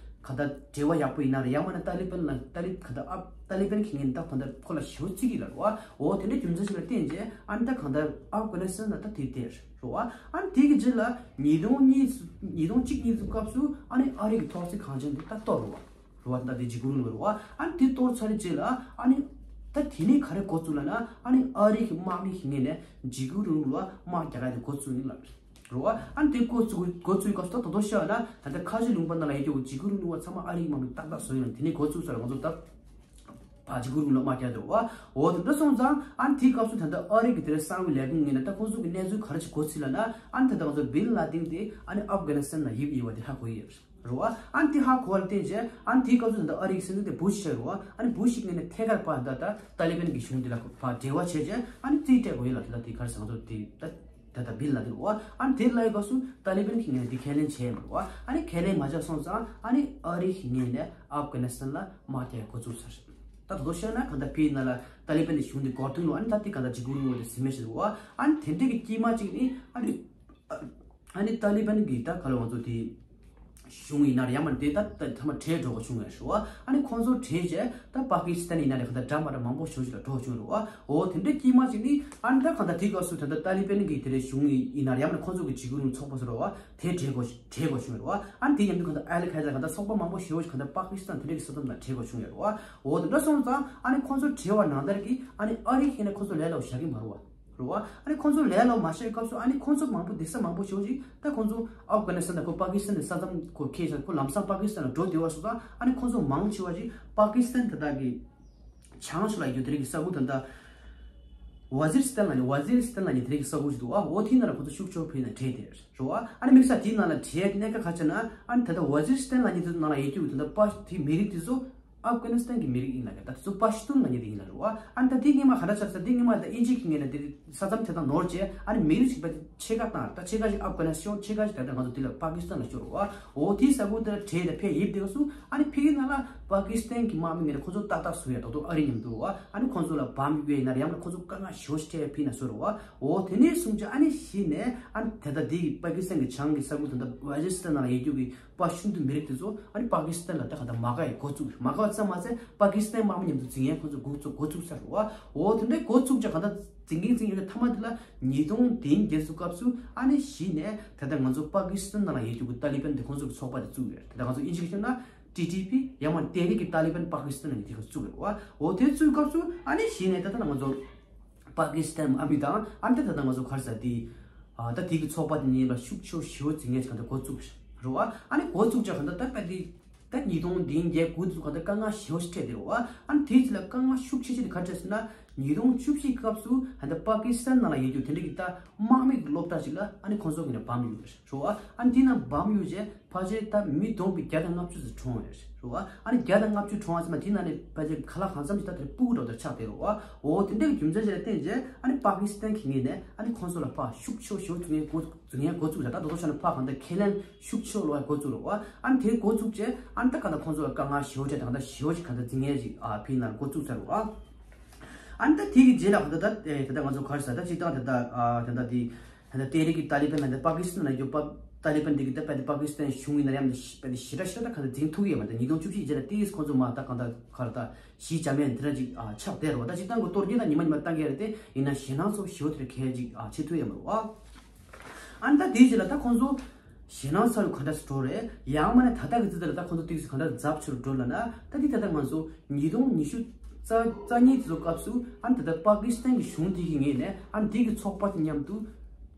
གང་ལྟར་འབྲེལ་བ་ཡག་པོ་ཡིན་ན་རེད། ཡང་མིན་ན་ཏཱ་ལི་བན་ལ་ཏཱ་ལི་གང་ལྟར་ཨབ་ཏཱ་ལི་བན་གྱི་ངོས་ནས་ད་གང་ལྟར་ཁོ་ལ་ཞེ་པོ་བརྩི་གི་ལ་རེད་བ། འོ་དེ་འདྲའི་རྒྱུ་མཚན་ཞིག་ལ་བརྟེན་བྱས་ཨ་ནི་ད་གང་ལྟར་ཨབ་གྷ་ནི་སི་ཐན་ལ་ད་དེ་བསྡད་རེད་བ། ཨ་ནི་དེ་གི་རྗེས་ལ་ཉིས་སྟོང་གཉིས་ཉིས་སྟོང་གཅིག་གཉིས་ཀྱི་སྐབས་སུ་ཨ་ནི་ཨ་རི་གི་ཐོག་སེ་གངས་ཅན་དེ་ད་གཏོར་རེད་བ། རེད་བ། ད་དེ་འཇིགས་སྐུལ་རིང་ལུགས་རེད་བ། ཨ་ནི་དེ་གཏོར་ཚར་རྗེས་ལ་ཨ་ནི་ད་དེ་ནས་ག་རེ་འགོ་བཙུགས་ལབ་ན་ཨ་ནི་ཨ་རི་གི་དམག་མི་གི་ངོས་ནས་འཇིགས་སྐུལ་རིང་ལུགས་ལ་དམག་རྒྱག་ཡ་དེ་འགོ་བཙུགས་ཡིན་ལབ་རེད། རེད་བ། ཨ་ནི་དེ་འགོ་བཙུགས་འགོ་བཙུགས་སྐབས་སུ་ད་དོ་དོ་ཤོད་ན་ད་ལྟ་ཁ་ཆེ་ལུང་པ་ནང་ལ་ཡོད་རྒྱུ་འཇིགས་སྐུལ་རིང་ལུགས་པ་ཚང་མ་ཨ་རིའི་དམག་མི་ཏག་ཏག་བཟོས་ཡོད། དེ་ནས་འགོ་བཙུགས་ས་ལ་ང་ཚོ་ད་ཕ་འཇིགས་སྐུལ་རིང་ལུགས་དམག་རྒྱག་དེ་རེད་བ། འོ་དེ་འདྲ་སོང་ཙང་ཨ་ནི་དེའི་སྐབས་སུ་ད་ལྟ་ཨ་རི་གི་དེ་རེད་གསང་བའི་ལས་ཁུངས་ངོས་ནས་ད་ཁོང་ཚོ་གི་གནས་ཚུལ་ག་རེ་ཅིག་གོ་ཚུལ་ལབ་ན་ཨ་ནི་ད་ལྟ་ང་ཚོ་བིན་ལ་དིན་དེ་ཨ་ནི་ཨབ་གྷ་ནི་སི་ཐན་ལ་ཡིབ་ཡོད་པ་དེ་ཧ་གོ་ཡི་ཡོད་རེད། རེད་བ། ཨ་ནི་དེ་ཧ་གོ་བ་ལ་བརྟེན་བྱས་ཨ་ནི་དེའི་སྐབས་སུ་ད་ལྟ་ཨ་རི་གི་སྲིད་འཛིན་དེ་བུ་ཤི་ཡིན་རེད་བ། ཨ་ནི་བུ་ཤི་ངོས་ནས་ཐད་ཀར་ཕར་ད་ལྟ་ཏཱ་ལི་བན་གྱི་གཞུང་དེ་ལ་ཕར་འབྲེལ་བ་བྱས་བྱས་ཨ་ནི་རྩིས་སྤྲད་དགོས་ཡོད་ལ་ད་ལྟ་དེ་ག་རེ་ཟེར་ང་ཚོ་དེ་ད་ད་ལྟ་བིན་ལ་དིན་རེད་བ། ཨ་ནི་དེ་ལ་ཡི་སྐབས་སུ་ཏཱ་ལི་བན་གྱི་ངོས་ནས་དེ་ཁས་ལེན་བྱས་ཡོད་མ་རེད་བ། ཨ་ནི་ཁས་ལེན་མ་བྱས་སོང་ཙང་ཨ་ནི་ཨ་རི་གི་ངོས་ནས་ཨབ་གྷ་ནི་སི་ཐན་ལ་དམག་རྒྱག་འགོ་བཙུགས་ཚར། ད་དོ་དོ་ཤོད་ན་གང་ལྟར་ཕེབས་ཡིན་ན་ལ་ཏཱ་ལི་བན་གྱི་གཞུང་དེ་འགོག་ཐུག་ལོ། ཨ་ནི་ད་དེ་གང་ལྟར་འཇིགས་སྐུལ་རིང་ལུགས་དེ་ཟིན་མེད་བྱས་འདུག་བ། ཨ་ནི་དེ་འདྲའི་གི་དཀྱིལ་མ་གཅིག་ནི་ཨ་ནི་ཨ་ནི་ཏཱ་ལི་བན་གྱི་ད་ག་ལ་ང་ཚོ་དེ་གཞུང་ཡིན་ན་རེད་ཡང་མ་དེ་ད་ད་ཐ་མ་བྲལ་འགྲོ་དགོས་བྱུང་བས་ཤོ། ཨ་ནི་ཁོང་ཚོ་བྲལ་རྗེས་ད་པ་ཀི་སི་ཐན་ཡིན་ན་རེད་གང་ལྟར་འདྲ་མ་འདྲ་མང་པོ་ཞེ་པོ་ཞིག་ལ་འགྲོ་བྱུང་རེད་བ། འོ་དེ་འདྲའི་དཀྱིལ་མ་གཅིག་ནི་ཨ་ནི་ད་གང་ལྟར་དེའི་སྐབས་སུ་ད་ལྟ་ཏཱ་ལི་བན་གྱི་དེ་རེད་གཞུང་ཡིན་ན་རེད་ཡང་མ་ཁོང་ཚོ་གི་འཇིགས་སྐུལ་རིང་ཚོགས་པ་ཟེར་བ་དེ་བྲལ་དགོས་བྲལ་དགོས་བྱུང་རེད་བ། ཨ་ནི་དེ་མཉམ་དུ་གང་ལྟར་ཨལ་ཁ་ཡེ་ད་གང་ལྟར་ཚོགས་པ་མང་པོ་ཞེ་པོ་ཞིག་གང་ལྟར་པ་ཀི་སི་ཐན་དེ་འདྲའི་གི་ས་མཚམས་ལ་བྲལ་དགོས་བྱུང་ཡོད་རེད་བ། འོ་དེ་འདྲ་སོང་ཙང་ཨ་ནི་ཁོང་ཚོ་བྲལ་བ་ནང་ལྟར་གྱི་ཨ་ནི་ཨ་རི་ཁེ་ནས་ཁོང་ཚོ་ལས་སླ་བོ་བཞག་གི་མ་རེད་བ། རེད་བ། ཨ་ནི་ཁོང་ཚོ་ལས་སླ་བོ་མ་བྱས་སྐབས་སུ་ཨ་ནི་ཁོང་ཚོ་མང་པོ་སྡོད་ས་མང་པོ་ཞེ་པོ་ཞིག་ད་ཁོང་ཚོ་ཨབ་གྷ་ནི་སི་ཐན་དང་ཁོ་པ་ཀི་སི་ཐན་ནས་ས་མཚམས་ཁོ་ཁེལ་ས་ཁོ་ལམ་སང་པ་ཀི་སི་ཐན་ལ་འགྲོ་བདེ་བ་སོང་ཙང་ཨ་ནི་ཁོང་ཚོ་མང་ཆེ་བ་ཞིག་པ་ཀི་སི་ཐན་དེ་དག་གི་བྱང་ཕྱོགས་ལ་ཡོད་དེ་རིགས་ཀྱི་ས་ཁུལ་དེ་འདྲ། ཝ་ཛིར་སི་ཐན་ལ་ནི་ཝ་ཛིར་སི་ཐན་ལ་ནི་དེ་རིགས་ཀྱི་ས་ཁུལ་ཞིག་འདུག་ཨ། འོ་དེའི་ནང་ལ་ཁོ་ཚོ་ཤུགས་ཆེ་བོ་ཕེབས་ནས་བྲོས་ཏེ་རེད་བ། ཨ་ནི་དམིགས་བསལ་དེའི་ནང་ལ་བྲོས་གནད་འགག་ག་རེ་ཆགས་ན་ཨ་ནི་ད་ལྟ་ཝ་ཛིར་སི་ཐན་ལ་ནི་དེ་ཚོ་ནང་ལ་ཡོད་རྒྱུ་དེ་འདྲ་པ་དེ་མི་རིགས་དེ་ཚོ་ཨབ་གྷ་ནི་སི་ཐན་གྱི་མི་རིགས་ཡིན་ལ་རེད། ད་དེ་ཚོ་པ་ཤི་ཏུན་ལ་ནི་དེ་ཡིན་ལ་རེད་བ། ཨ་ནི་ད་དེ་སྔོན་མ་ག་འདྲ་ཆགས་ས་དེ་སྔོན་མ་ད་དབྱིན་ཇི་གི་ངོས་ནས་དེ་ས་མཚམས་དེ་དག་ནོར་བྱས་ཨ་ནི་མི་རིགས་ཞིག་པ་དེ་ཕྱེད་ཀ་བཏང་། ད་ཕྱེད་ཀ་ཞིག་ཨབ་གྷ་ནི་སི་ཐན་ཕྱེད་ཀ་ཞིག་ད་ལྟ་ང་ཚོ་དེ་ལ་པ་ཀི་སི་ཐན་ལ་ཤོར་བ། འོ་དེའི་ས་ཁུལ་དེ་ལ་བྲོས་ནས་ཕེབས་ཡིབ་བསྡད་སོང་། ཨ་ནི་ཕ་གི་ནང་ལ་པ་ཀི་སི་ཐན་གྱི་དམག་མི་ངོས་ནས་ཁོ་ཚོ་ཏག་ཏག་བཟོས་ཡ་ད་དུང་ཨ་རི་མཉམ་དུ་བ། ཨ་ནི་ཁོ་ཚོ་ལ་བམ་གཡོས་ཡིན་ན་རེད་ཡང་ན་ཁོ་ཚོ་དཀའ་ངལ་ཞེ་པོ་ཞིག་འཕྲད་ཡ་ཕི་ན་བཟོས་རེད་བ། འོ་དེ་ནས་བཟུང་ཅིག་ཨ་ནི་གཞི་ནས་ཨ་ནི་དེ་ལྟ་དེ་གི་པ་ཀི་སི་ཐན་གྱི་བྱང་གི་ས་ཁུལ་དེ་འདྲ་ཝ་ཛི་སི་ཐན་ལ་ཡོད་རྒྱུ་གི་པ་ཤུན་ཏུ་མི་རིགས་དེ་ཚོ་ཨ་ནི་པ་ཀི་སི་ཐན་ལ་ད་ག་ད་མ་དགའ་ཡི་འགོ་བཙུགས། མ་དགའ་བ་ཙམ་མ་ཟད་པ་ཀི་སི་ཐན་དམག་མི་མཉམ་དུ་འཛིང་ཡ་ཁོ་ཚོ་འགོ་བཙུགས་འགོ་བཙུགས་ཚར་རེད་བ། འོ་དེ་འདྲའི་འགོ་བཙུགས་ཅིག་ག་ད་འཛིང་གིན་འཛིང་ཡོད་ན་མཐའ་མ་དེ་ལ་ཉིས་སྟོང་བདུན་བརྒྱད་ཚོ་སྐབས་སུ་ཨ་ནི་གཞི་ནས་ད་ལྟ་ང་ཚོ་པ་ཀི་སི་ཐན་ནང་ལ་ཡོད་རྒྱུ་གི་ཏཱ་ལི་བན་དེ་ཁོང་ཚོ་གི་ཚོགས་པ་དེ་བཙུགས་ཡོད་རེད། ད་ལྟ་ང་ཚོ་དབྱིན་ཇི་གི་བཤད་ན་ཊི་ཊི་པི་ཡང་མ་ཏེ་རིག་གི་ཏཱ་ལི་བན་པ་ཀི་སི་ཐན་ནང་ནས་དེ་ག་བཙུགས་ཡོད་རེད་བ། འོ་དེ་བཙུགས་སྐབས་སུ་ཨ་ནི་གཞི་ནས་ད་ལྟ་ང་ཚོ་པ་ཀི་སི་ཐན་ཨ་མི་དང་ཨ་ནི་ད་ལྟ་ང་ཚོ་ག་རེ་ཟེར་དེ་ཨ་ད་དེ་གི་ཚོགས་པ་དེ་ནས་ལ་ཤུགས་ཆེ་ཞེ་པོ་འཛིང་ངེས་ཆགས་ཏེ་འགོ་བཙུགས་རེད་བ། ཨ་ནི་འགོ་བཙུགས་ཆགས་ག་ད་ད་པ་དེ། ད་ཉིས་སྟོང་བདུན་བརྒྱད་དགུ་དེ་ཚོ་ག་ད་དཀའ་ངལ་ཞེ་པོ་ཞིག་འཕྲད་དེ་རེད་བ། ཨ་ནི་དེའི་རྗེས་ལ་དཀའ་ངལ་ཤུགས་ཆེ་ཆེ་དེ་ག་རེ་འཕྲད་ཟེར་ན། ཉིས་སྟོང་བཅུ་བཞི་སྐབས་སུ་ཧ་ད་པ་ཀི་སི་ཐན་ནང་ལ་ཡོད་རྒྱུ་དེ་འདྲ་གི་ད་དམག་མི་གི་སློབ་གྲྭ་ཞིག་ལ་ཨ་ནི་ཁོང་ཚོ་གི་ནས་བམ་ཡོད་རེད་རོ། ཨ་ནི་དེ་ནང་བམ་ཡོད་རྗེས་ཕལ་ཆེར་ད་མི་བསྡོམས་པའི་བརྒྱ་དང་ལྔ་བཅུ་ཙམ་གྲོངས་ཡོད་རེད་རོ། ཨ་ནི་བརྒྱ་དང་ལྔ་བཅུ་གྲོངས་ཙམ་དེ་ནང་ནས་ཕལ་ཆེར་ཁ་ལག་གང་འཚམ་ཞིག་ད་དེ་སྤུ་གུ་འདྲ་བོ་ཆགས་བསྡད་རོ། འོ་དེ་འདྲ་གི་རྒྱུ་མཚན་ཞིག་ལ་བརྟེན་རྗེས་ཨ་ནི་པ་ཀི་སི་ཐན་གི་ངོས་ནས་ཨ་ནི་ཁོང་ཚོ་ལ་ཕར་ཤུགས་ཆེ་ཞེ་པོ་བརྒྱུད་ངེས་འགོ་འཛུགས་ཡ་ད་དོ་དོ་ཤ་ན་ཕ་གང་ལྟར་ཁས་ལེན་ཤུགས་ཆེ་ལོག་ཡ་འགོ་བཙུགས་རོགས། ཨ་ནི་དེ་འགོ་བཙུགས་རྗེས་ཨ་ནི་ད་གང་ལྟར་ཁོང་ཚོ་ལ་དཀའ་ངལ་ཞེ་པོ་ཅིག་ད་གང་ལྟར་ཞེ་པོ་ཅིག་གང་ལྟར་འཛིང་ཡས་ཅིག་ཨ་ཕི་ནང་འགོ་བཙུགས་ཚར་རོགས། ཨ་ནི་ད་དེ་གི་རྗེས་ལ་གང་ལྟར་ད་ད་ལྟ་ང་ཚོ་ག་རེ་ཟ་ད་སྤྱིར་བཏང་ད་ལྟ་ཨ་ད་ལྟ་དེ་ད་ལྟ་ཏེ་རིག་གི་ཏཱ་ལི་བན་ལ་ད་པ་ཀི་སི་ཐན་ལ་ཡོད་པ་ཏཱ་ལི་བན་དེ་གི་ད་པ་ད་པ་ཀི་སི་ཐན་གཞུང་ཡིན་ན་ཡང་ད་ཞི་པ་ད་ཞི་དྲག་ཞི་དྲག་ད་གང་ལྟར་འཛིང་ཐུབ་ཡོད་མ་ད་ཉིས་སྟོང་བཅུ་བཞི་རྗེས་ལ་ཏེ་ཁོང་ཚོ་མ་ད་གང་ལྟར་ག་རེ་ད། གཞིས་བྱ་མེད་འདི་འདྲ་ཅིག་ཨ་ཆགས་བསྡད་རེད་བ། ད་སྤྱིར་བཏང་གི་གཏོར་སྐྱོན་ད་ཉི་མ་ཉི་མ་བཏང་གི་རེད་དེ་ཡིན་ན་ཞེད་སྣང་ཚོ་ཞེ་པོ་དེ་འདྲ་གལ་ཅིག་ཨ་བྱེད་ཐུབ་ཡ་མ་རེད་བ། ཨ་ནི་ད་དེའི་རྗེས་ལ་ད་ཁོང་ཚོ་ཞེད་སྣང་ཚ་རུ་ག་འདྲ་སེ་འགྲོ་རེད། ཡང་མ་ནས་ད་ལྟ་གི་ཙི་ཙི་ལ་ད་ཁོང་ཚོ་ཏིག་ཙི་ག་འདྲ་འཛབ་ཆེ་རུ་འགྲོ་ལ་ན་ད་དེ་ད་ལྟ་ང་ཚོ་ཉིས་སྟོང་ཉི་ཤུ་རྩ་རྩ་གཉིས་དེ་ཚོ་སྐབས་སུ་ཨ་ནི་ད་ལྟ་པ་ཀི་སི་ཐན་གྱི་གཞུང་དེ་གི་ངོས་ནས་ཨ་ནི་དེ་གི་ཚོགས་པ་དེ་མཉམ་དུ་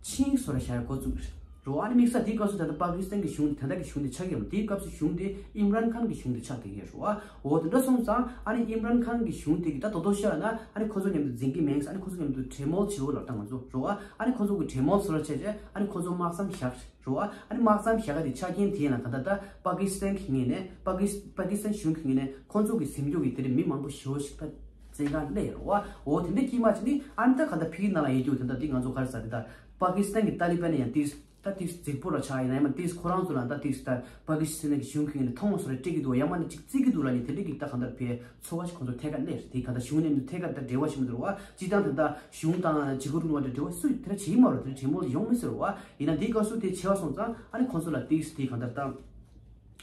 ཆིངས་ཡིག་བཟོ་ར་བཞག་ཡ་འགོ་བཙུགས་རེད། རོ། ཨ་ནི་དམིགས་བསལ་དེའི་སྐབས་སུ་ད་ལྟ་པ་ཀི་སི་ཐན་གྱི་གཞུང་དེ་ད་ལྟ་གི་གཞུང་དེ་ཆགས་ཀྱི་ཡོད་མ་རེད། དེའི་སྐབས་སུ་གཞུང་དེ་ཨིམ་རན་ཁཱན་གྱི་གཞུང་དེ་ཆགས་བསྡད་ཀྱི་ཡོད་རེད་བ། འོ་དེ་འདྲ་སོང་ཙང་ཨ་ནི་ཨིམ་རན་ཁཱན་གྱི་གཞུང་དེ་གི་ད་དོ་དོ་བཤད་ན་ཨ་ནི་ཁོ་ཚོ་མཉམ་དུ་འཛིང་གི་མེད། ཨ་ནི་ཁོ་ཚོ་མཉམ་དུ་གྲོས་མོལ་བྱེད་འོ་ལབ་ད་ང་ཚོ་རོ། ཨ་ནི་ཁོ་ཚོ་གི་གྲོས་མོལ་བཟོ་འདྲ་བྱས་རྗེས་ཨ་ནི་ཁོ་ཚོ་གི་དམག་མཚམས་བཞག་རོ། ཨ་ནི་དམག་མཚམས་བཞག་ག་དེ་ཆ་རྐྱེན་དེ་ཡིན་ན་ད་ལྟ་ད་པ་ཀི་སི་ཐན་གྱི་ངོས་ནས་པ་ཀི་པ་ཀི་སི་ཐན་གཞུང་གི་ངོས་ནས་ཁོ་ཚོ་གི་ཟིན་རྒྱུ་གི་དེ་རིང་མི་མང་པོ་ཞེ་པོ་ཞིག་ད་བཙོན་ཁང་སླེབས་ཡོད་རེད་བ། འོ་དེ་འདྲ་དཀྱིལ་མ་ཅིག་ནི་ཨ་ནི་ད་ག་ད་ཕི་གི་ནང་ལ་ཡོད་རྒྱུ་དེ་འདྲ་དེ་ང་ཚོ་ག་རེ་ཟ་དེ་ད་པ་ཀི་སི་ཐན་གྱི་ཏཱ་ལི་བན་ཡང་ཏིས་ད་ཏིས་རྫིག་པོ་ར་ཆགས་ཡིན་ན་ཡང་མ་ཏིས་ཁོ་རང་ཚོ་ལ་ད་ཏིས་ད་པ་ཀི་སི་ཐན་གྱི་གཞུང་གི་ངོས་ནས་ཐོང་སོ་རེ་སྤྲད་ཀྱི་འདུག་ཡང་མ་ནི་ཅིག་བརྩི་གི་འདུག་ལ་ནི་དེ་འདྲ་གི་ད་ག་ད་ཕི་ཚོར་བ་ཞིག་ཁོང་ཚོ་ཐད་ཀར་སླེབས་དེ་ག་ད་གཞུང་ནས་ཐད་ཀར་ད་འབྲེལ་བ་ཞིག་མི་འདུག་བ། སྤྱི་བཏང་ད་ད་གཞུང་དང་ཇི་གུ་རུ་ནུ་བ་ད་འབྲེལ་བ་སུ་དེ་འདྲ་བྱེད་ཀྱི་མ་རེད། དེ་འདྲ་གྲོས་མོལ་ཡོང་མི་སྲིད་རེད་བ། ཡིན་ན་དེའི་སྐབས་སུ་དེ་བྱས་པ་སོང་ཙང་ཨ་ནི་ཁོང་ཚོ་ལ་ཏིས་དེ་ག་ད་ད་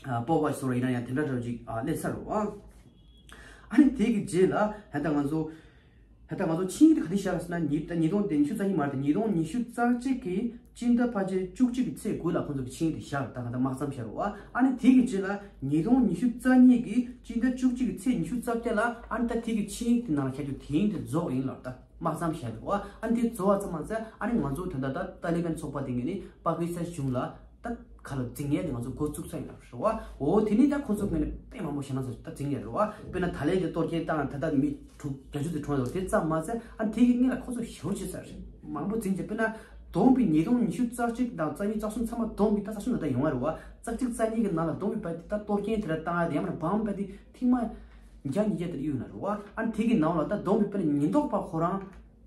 སྤོབས་པ་ཞིག་བཟོ་ར་ཡིན་ན་ཡང་དེ་འདྲ་འདྲ་ཅིག་སླེབས་ཚར་རེད་བ། ཨ་ནི་དེ་གི་རྗེས་ལ་ད་ད་ང་ཚོ་ད་ལྟ་ང་ཚོ་ཆིངས་ཡིག་དེ་ག་དུས་བཞག་ཟེར་ན་ཉིས་ད་ཉིས་སྟོང་དེ་ཉི་ཤུ་རྩ་གཉིས་མ་རེད་དེ་ཉིས་སྟོང་ཉི་ཤུ་རྩ་གཅིག་གི་སྤྱི་ཟླ་ཕལ་ཆེར་བཅུ་གཅིག་གི་ཚེས་དགུ་ལ་ཁོང་ཚོ་གི་ཆིངས་ཡིག་དེ་བཞག་ད་ང་ད་དམག་མཚམས་བཞག་རེད་བ། ཨ་ནི་དེ་གི་རྗེས་ལ་ཉིས་སྟོང་ཉི་ཤུ་རྩ་གཉིས་ཀྱི་སྤྱི་ཟླ་བཅུ་གཅིག་གི་ཚེས་ཉི་ཤུ་རྩ་བརྒྱད་ལ་ཨ་ནི་ད་དེ་གི་ཆིངས་ཡིག་དེ་ནང་ལ་བཞག་རྒྱུ་དེ་ཡིན་དེ་རྫོགས་ཡིན་ལབ་ད་དམག་མཚམས་བཞག་རེད་བ། ཨ་ནི་དེ་རྫོགས་པ་ཙམ་མ་ཟད་ཨ་ནི་ང་ཚོ་ད་ད་ད་ཏཱ་ལི་བན་ཚོགས་པ་དེ་ངོས་ནས་པ་ཀི་སི་ཐན་གཞུང་ལ་ད་ཁ་ལ་འཛིང་ཡས་དེ་ང་ཚོ་འགོ་བཙུགས་ས་ཡིན་ལབ་རེད་བ། འོ་དེ་ནི་ད་ཁོ་ཚོ་ངོས་ནས་དཔེ་མང་པོ་ཞེད་སྣང་ཚ་ད་འཛིང་ཡས་རེད་བ། དཔེར་ན་ད་ལན་དེ་གཏོར་སྐྱོན་བཏང་ད་ལྟ་མི་དྲུག་བརྒྱད་ཅུ་དེ་གྲོངས་ཡོད་དེ་ཙམ་མ་ཟད་ཨ་དེ་གི་སྔོན་ལ་ཁོ་ཚོ་ཞེ་པོ་ཅིག་ཚ་རེད་མང་པོ་འཛིང་བྱས། དཔེར་ན་བསྡོམས་པས་ཉིས་སྟོང་ཉི་ཤུ་རྩ་གཅིག་དང་རྩ་གཉིས་རྩ་གསུམ་ཚང་མ་བསྡོམས་པས་ད་རྩ་གསུམ་ད་ལྟ་ཡོང་བ་རེད་བ། རྩ་གཅིག་རྩ་གཉིས་ཀྱི་ནང་ལ་བསྡོམས་པས་ད་གཏོར་སྐྱོན་དེ་འདྲ་བཏང་ཡ་དེ་ཡང་མིན་ན་བམ་པ་དེ་ཐེངས་མ་བརྒྱ་ཉིས་བརྒྱ་དེ་འདྲ་གཡུག་ན་རེད་བ། ཨ་དེ་གི་ནང་ལ་ད་བསྡོམས་པས་དཔེར་ན་ཉེན་རྟོག་པ་ཁོ་རང་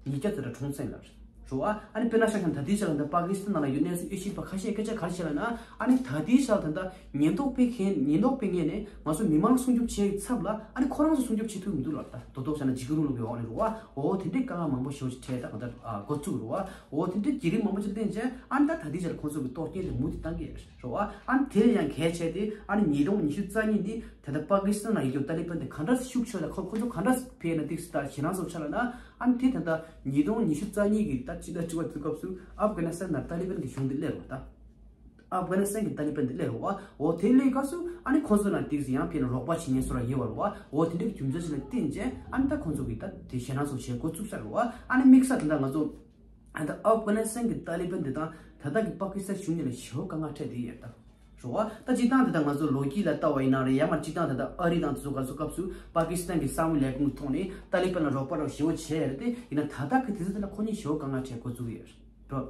ཉིས་བརྒྱ་ཙམ་རེ་གྲོངས་ཚར་ཡིན་ལབ་རེད་བ། ཨ་ནི་དཔེར་ན་ཆ་བཞག་ན་ད་ལྟའི་ཆ་ལ་ད་པ་ཀི་སི་ཐན་ནང་ལ་ཡོད་གནས་ཚུལ་ཨེ་ཤི་པ་ཁ་ཤས་སྐད་ཆ་ག་རེ་བཤད་ལབ་ན། ཨ་ནི་ད་ལྟའི་ཆ་ལ་ད་ལྟ་ཉེན་རྟོག་པའི་མཁན་ཉེན་རྟོག་པའི་ངོས་ནས་ང་ཚོ་མི་མང་སྲུང་སྐྱོབ་བྱེད་ཡའི་ཚབ་ལ་ཨ་ནི་ཁོ་རང་ཚོ་སྲུང་སྐྱོབ་བྱེད་ཐུབ་མི་འདུག་ལབ། ད་དོ་དོ་བྱས་ན་འཇིགས་སྐུལ་རིང་ལུགས་ཀྱི་འོག་ནས་རེད་བ། འོ་དེ་འདྲའི་དཀའ་ངལ་མང་པོ་ཞེ་པོ་ཅིག་འཕྲད་ད་ག་ད་འགོ་བཙུགས་རེད་བ། འོ་དེ་འདྲའི་བརྒྱུད་རིམ་མང་པོ་ཅིག་བསྟན་རྗེས་ཨ་ནི་ད་ད་ལྟའི་ཆ་ལ་ཁོང་ཚོ་གི་གཏོར་སྐྱོན་དེ་མུ་མཐུད་བཏང་གི་ཡོད་རེད་བ། ཨ་ནི་དེ་ཡང་གལ་ཆེ་སྟེ་ཨ་ནི་ཉིས་སྟོང་ཉི་ཤུ་རྩ་གཉིས་འདི་ད་ལྟ་པ་ཀི་སི་ཐན་ནང་ཡོད་རྒྱུ་ཏཱ་ལི་བན་དེ་ག་འདྲ་ཤུགས་ཆེ་ལ་ཁོ་ཁོ་ཚོ་ག་འདྲ་ཕེ་ན་ཏིག་སི་ད་ཞེད་སྣང་ཚོ་ཆ་ལ་ན། ཨ་ནི་དེ་ད་ལྟ་ཉིས་སྟོང་ཉི་ཤུ་རྩ་གཉིས་ཀྱི་ད་སྤྱི་ཟླ་བཅུ་པ་དུས་སྐབས་སུ་ཨབ་གྷ་ནི་སི་ཐན་ནང་ཏཱ་ལི་བན་གྱི་གཞུང་དེ་སླེབས་རེད་བ་ད། ཨབ་གྷ་ནི་སི་ཐན་གྱི་ཏཱ་ལི་བན་དེ་སླེབས་རེད་བ། འོ་དེ་སླེབས་སྐབས་སུ་ཨ་ནི་ཁོ་ཚོ་ལ་ཏིག་སི་ཡང་ཕེ་ན་རོགས་པ་བྱེད་མཁན་ཚོ་ར་ཡོད་བ་རེད་བ། འོ་དེ་འདྲའི་རྒྱུ་མཚན་ཞིག་ལ་བརྟེན་རྗེས་ཨ་ནི་ད་ཁོ་ཚོ་གི་ད་དེ་ཞེད་སྣང་ཚོ་བྱེད་འགོ་བཙུགས་ས་རེད་བ། ཨ་ནི་དམིགས་བསལ་ད་ལྟ་ང་ཚོ་ཨ་ད་ཨབ་གྷ་ནི་སི་ཐན་གྱི་ཏཱ་ལི་བན་དེ་དང་ད་ལྟ་གི་པ་ཀི་སི་ཐན་གཞུང་གཉིས་ལ་ཞེ་པོ་དཀའ་ངལ་འཕྲད་དེ་ཡོད་ད། རེད་བ། ད་སྤྱིར་བཏང་དེ་ད་ང་ཚོ་ལོ་རྒྱུས་ལ་ལྟ་བ་ཡིན་ན་རེད། ཡང་མ་སྤྱིར་བཏང་དེ་ད་ཨ་རི་དང་དེ་ཚོ་ག་ཚོད་སྐབས་སུ་པ་ཀི་སི་ཐན་གྱི་གསང་བའི་ལས་ཁུངས་ཐོག་ནས་ཏཱ་ལི་བན་ལ་རོགས་པ་རོགས་ཞེ་པོ་བྱས་ཡོད་རེད་དེ། ཡིན་ན་ད་ལྟ་གི་དུས་ཚོད་དེ་ལ་ཁོ་གཉིས་ཞེ་པོ་དཀའ་ངལ་འཕྲད་འགོ་བཙུགས་ཡོད་རེད།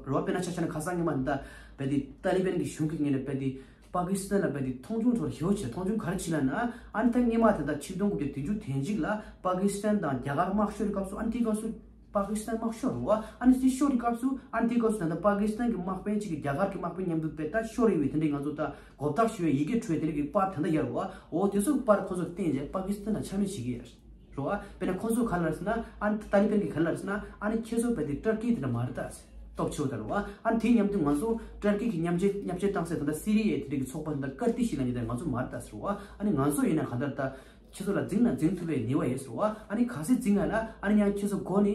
རེད་བ། དཔེར་ན་ཆ་བཞག་ན་ཁ་སང་ཉི་མ་དེ་ད་བས་དེ་ཏཱ་ལི་བན་གྱི་གཞུང་གི་ངོས་ནས་བས་དེ་པ་ཀི་སི་ཐན་ལ་བས་དེ་མཐོང་ཆུང་ཚོར་ཞེ་པོ་བྱས། མཐོང་ཆུང་ག་རེ་བྱས་ལབ་ན། ཨ་ནི་ད་སྔོན་མ་དེ་ད་ཆིག་སྟོང་དགུ་བརྒྱ་བདུན་ཅུ་དོན་གཅིག་ལ་པ་ཀི་སི་ཐན་དང་རྒྱ་གར་དམག་ཤོར་སྐབས་སུ་ཨ་ནི་དེའི་སྐབས་སུ། པ་ཀི་སི་ཐན་དམག་ཤོར་རེད་བ། ཨ་ནི་དེ་ཤོར་བའི་སྐབས་སུ་ཨ་ནི་དེའི་སྐབས་སུ་ད་ལྟ་པ་ཀི་སི་ཐན་གྱི་དམག་དཔོན་གཅིག་གིས་རྒྱ་གར་གྱི་དམག་དཔོན་མཉམ་དུ་བས་ད་ཤོར་ཡོད་པའི་དེ་འདྲའི་ང་ཚོ་ད་གོ་བརྡ་ཞུ་བའི་ཡི་གེ་འཕྲོད་དེ་འདྲའི་གི་པར་ད་ལྟ་ཡོད་རེད་བ། འོ་དེ་ཚོ་གི་པར་ཁོ་ཚོར་བསྟན་རྗེས་པ་ཀི་སི་ཐན་ལ་ཆ་མེད་བྱེད་ཀྱི་ཡོད་རེད་བ། དཔེར་ན་ཁོ་ཚོ་ག་རེ་ལབ་ཟེར་ན། ཨ་ནི་ཏཱ་ལི་བན་གྱིས་ག་རེ་ལབ་ཟེར་ན། ཨ་ནི་ཁྱེད་ཚོ་བས་དེ་ཏུར་ཀི་དེ་འདྲ་མ་རེད་ད་ཟེར། སྟོབས་ཆེ་བ་ད་རེད་བ། ཨ་ནི་དེ་མཉམ་དུ་ང་ཚོ་ཏུར་ཀི་གི་མཉམ་ཞུགས་མཉམ་ཞུགས་བཏང་སའི་ད་ལྟ་སི་རི་ཡའི་དེ་འདྲའི་གི་ཚོགས་པ་ད་ལྟ་ཀར་ཏི་ཤི་ལབ་མཁན་དེ་ང་ཚོ་མ་རེད་ད་ཟེར་བ། ཨ་ནི་ང་ཚོ་ཡིན་ན་གང་ལྟར་ད། ཁྱེད་ཚོ་ལ་འཛིང་ན་འཛིང་ཐུབ་པའི་ནུས་པ་ཡོད་ཟེར་བ། ཨ་ནི་གལ་སྲིད་འཛིང་ཡ་ན་ཨ་ནི་ཡང་ཁྱེད་ཚོ་མགོ་ནས་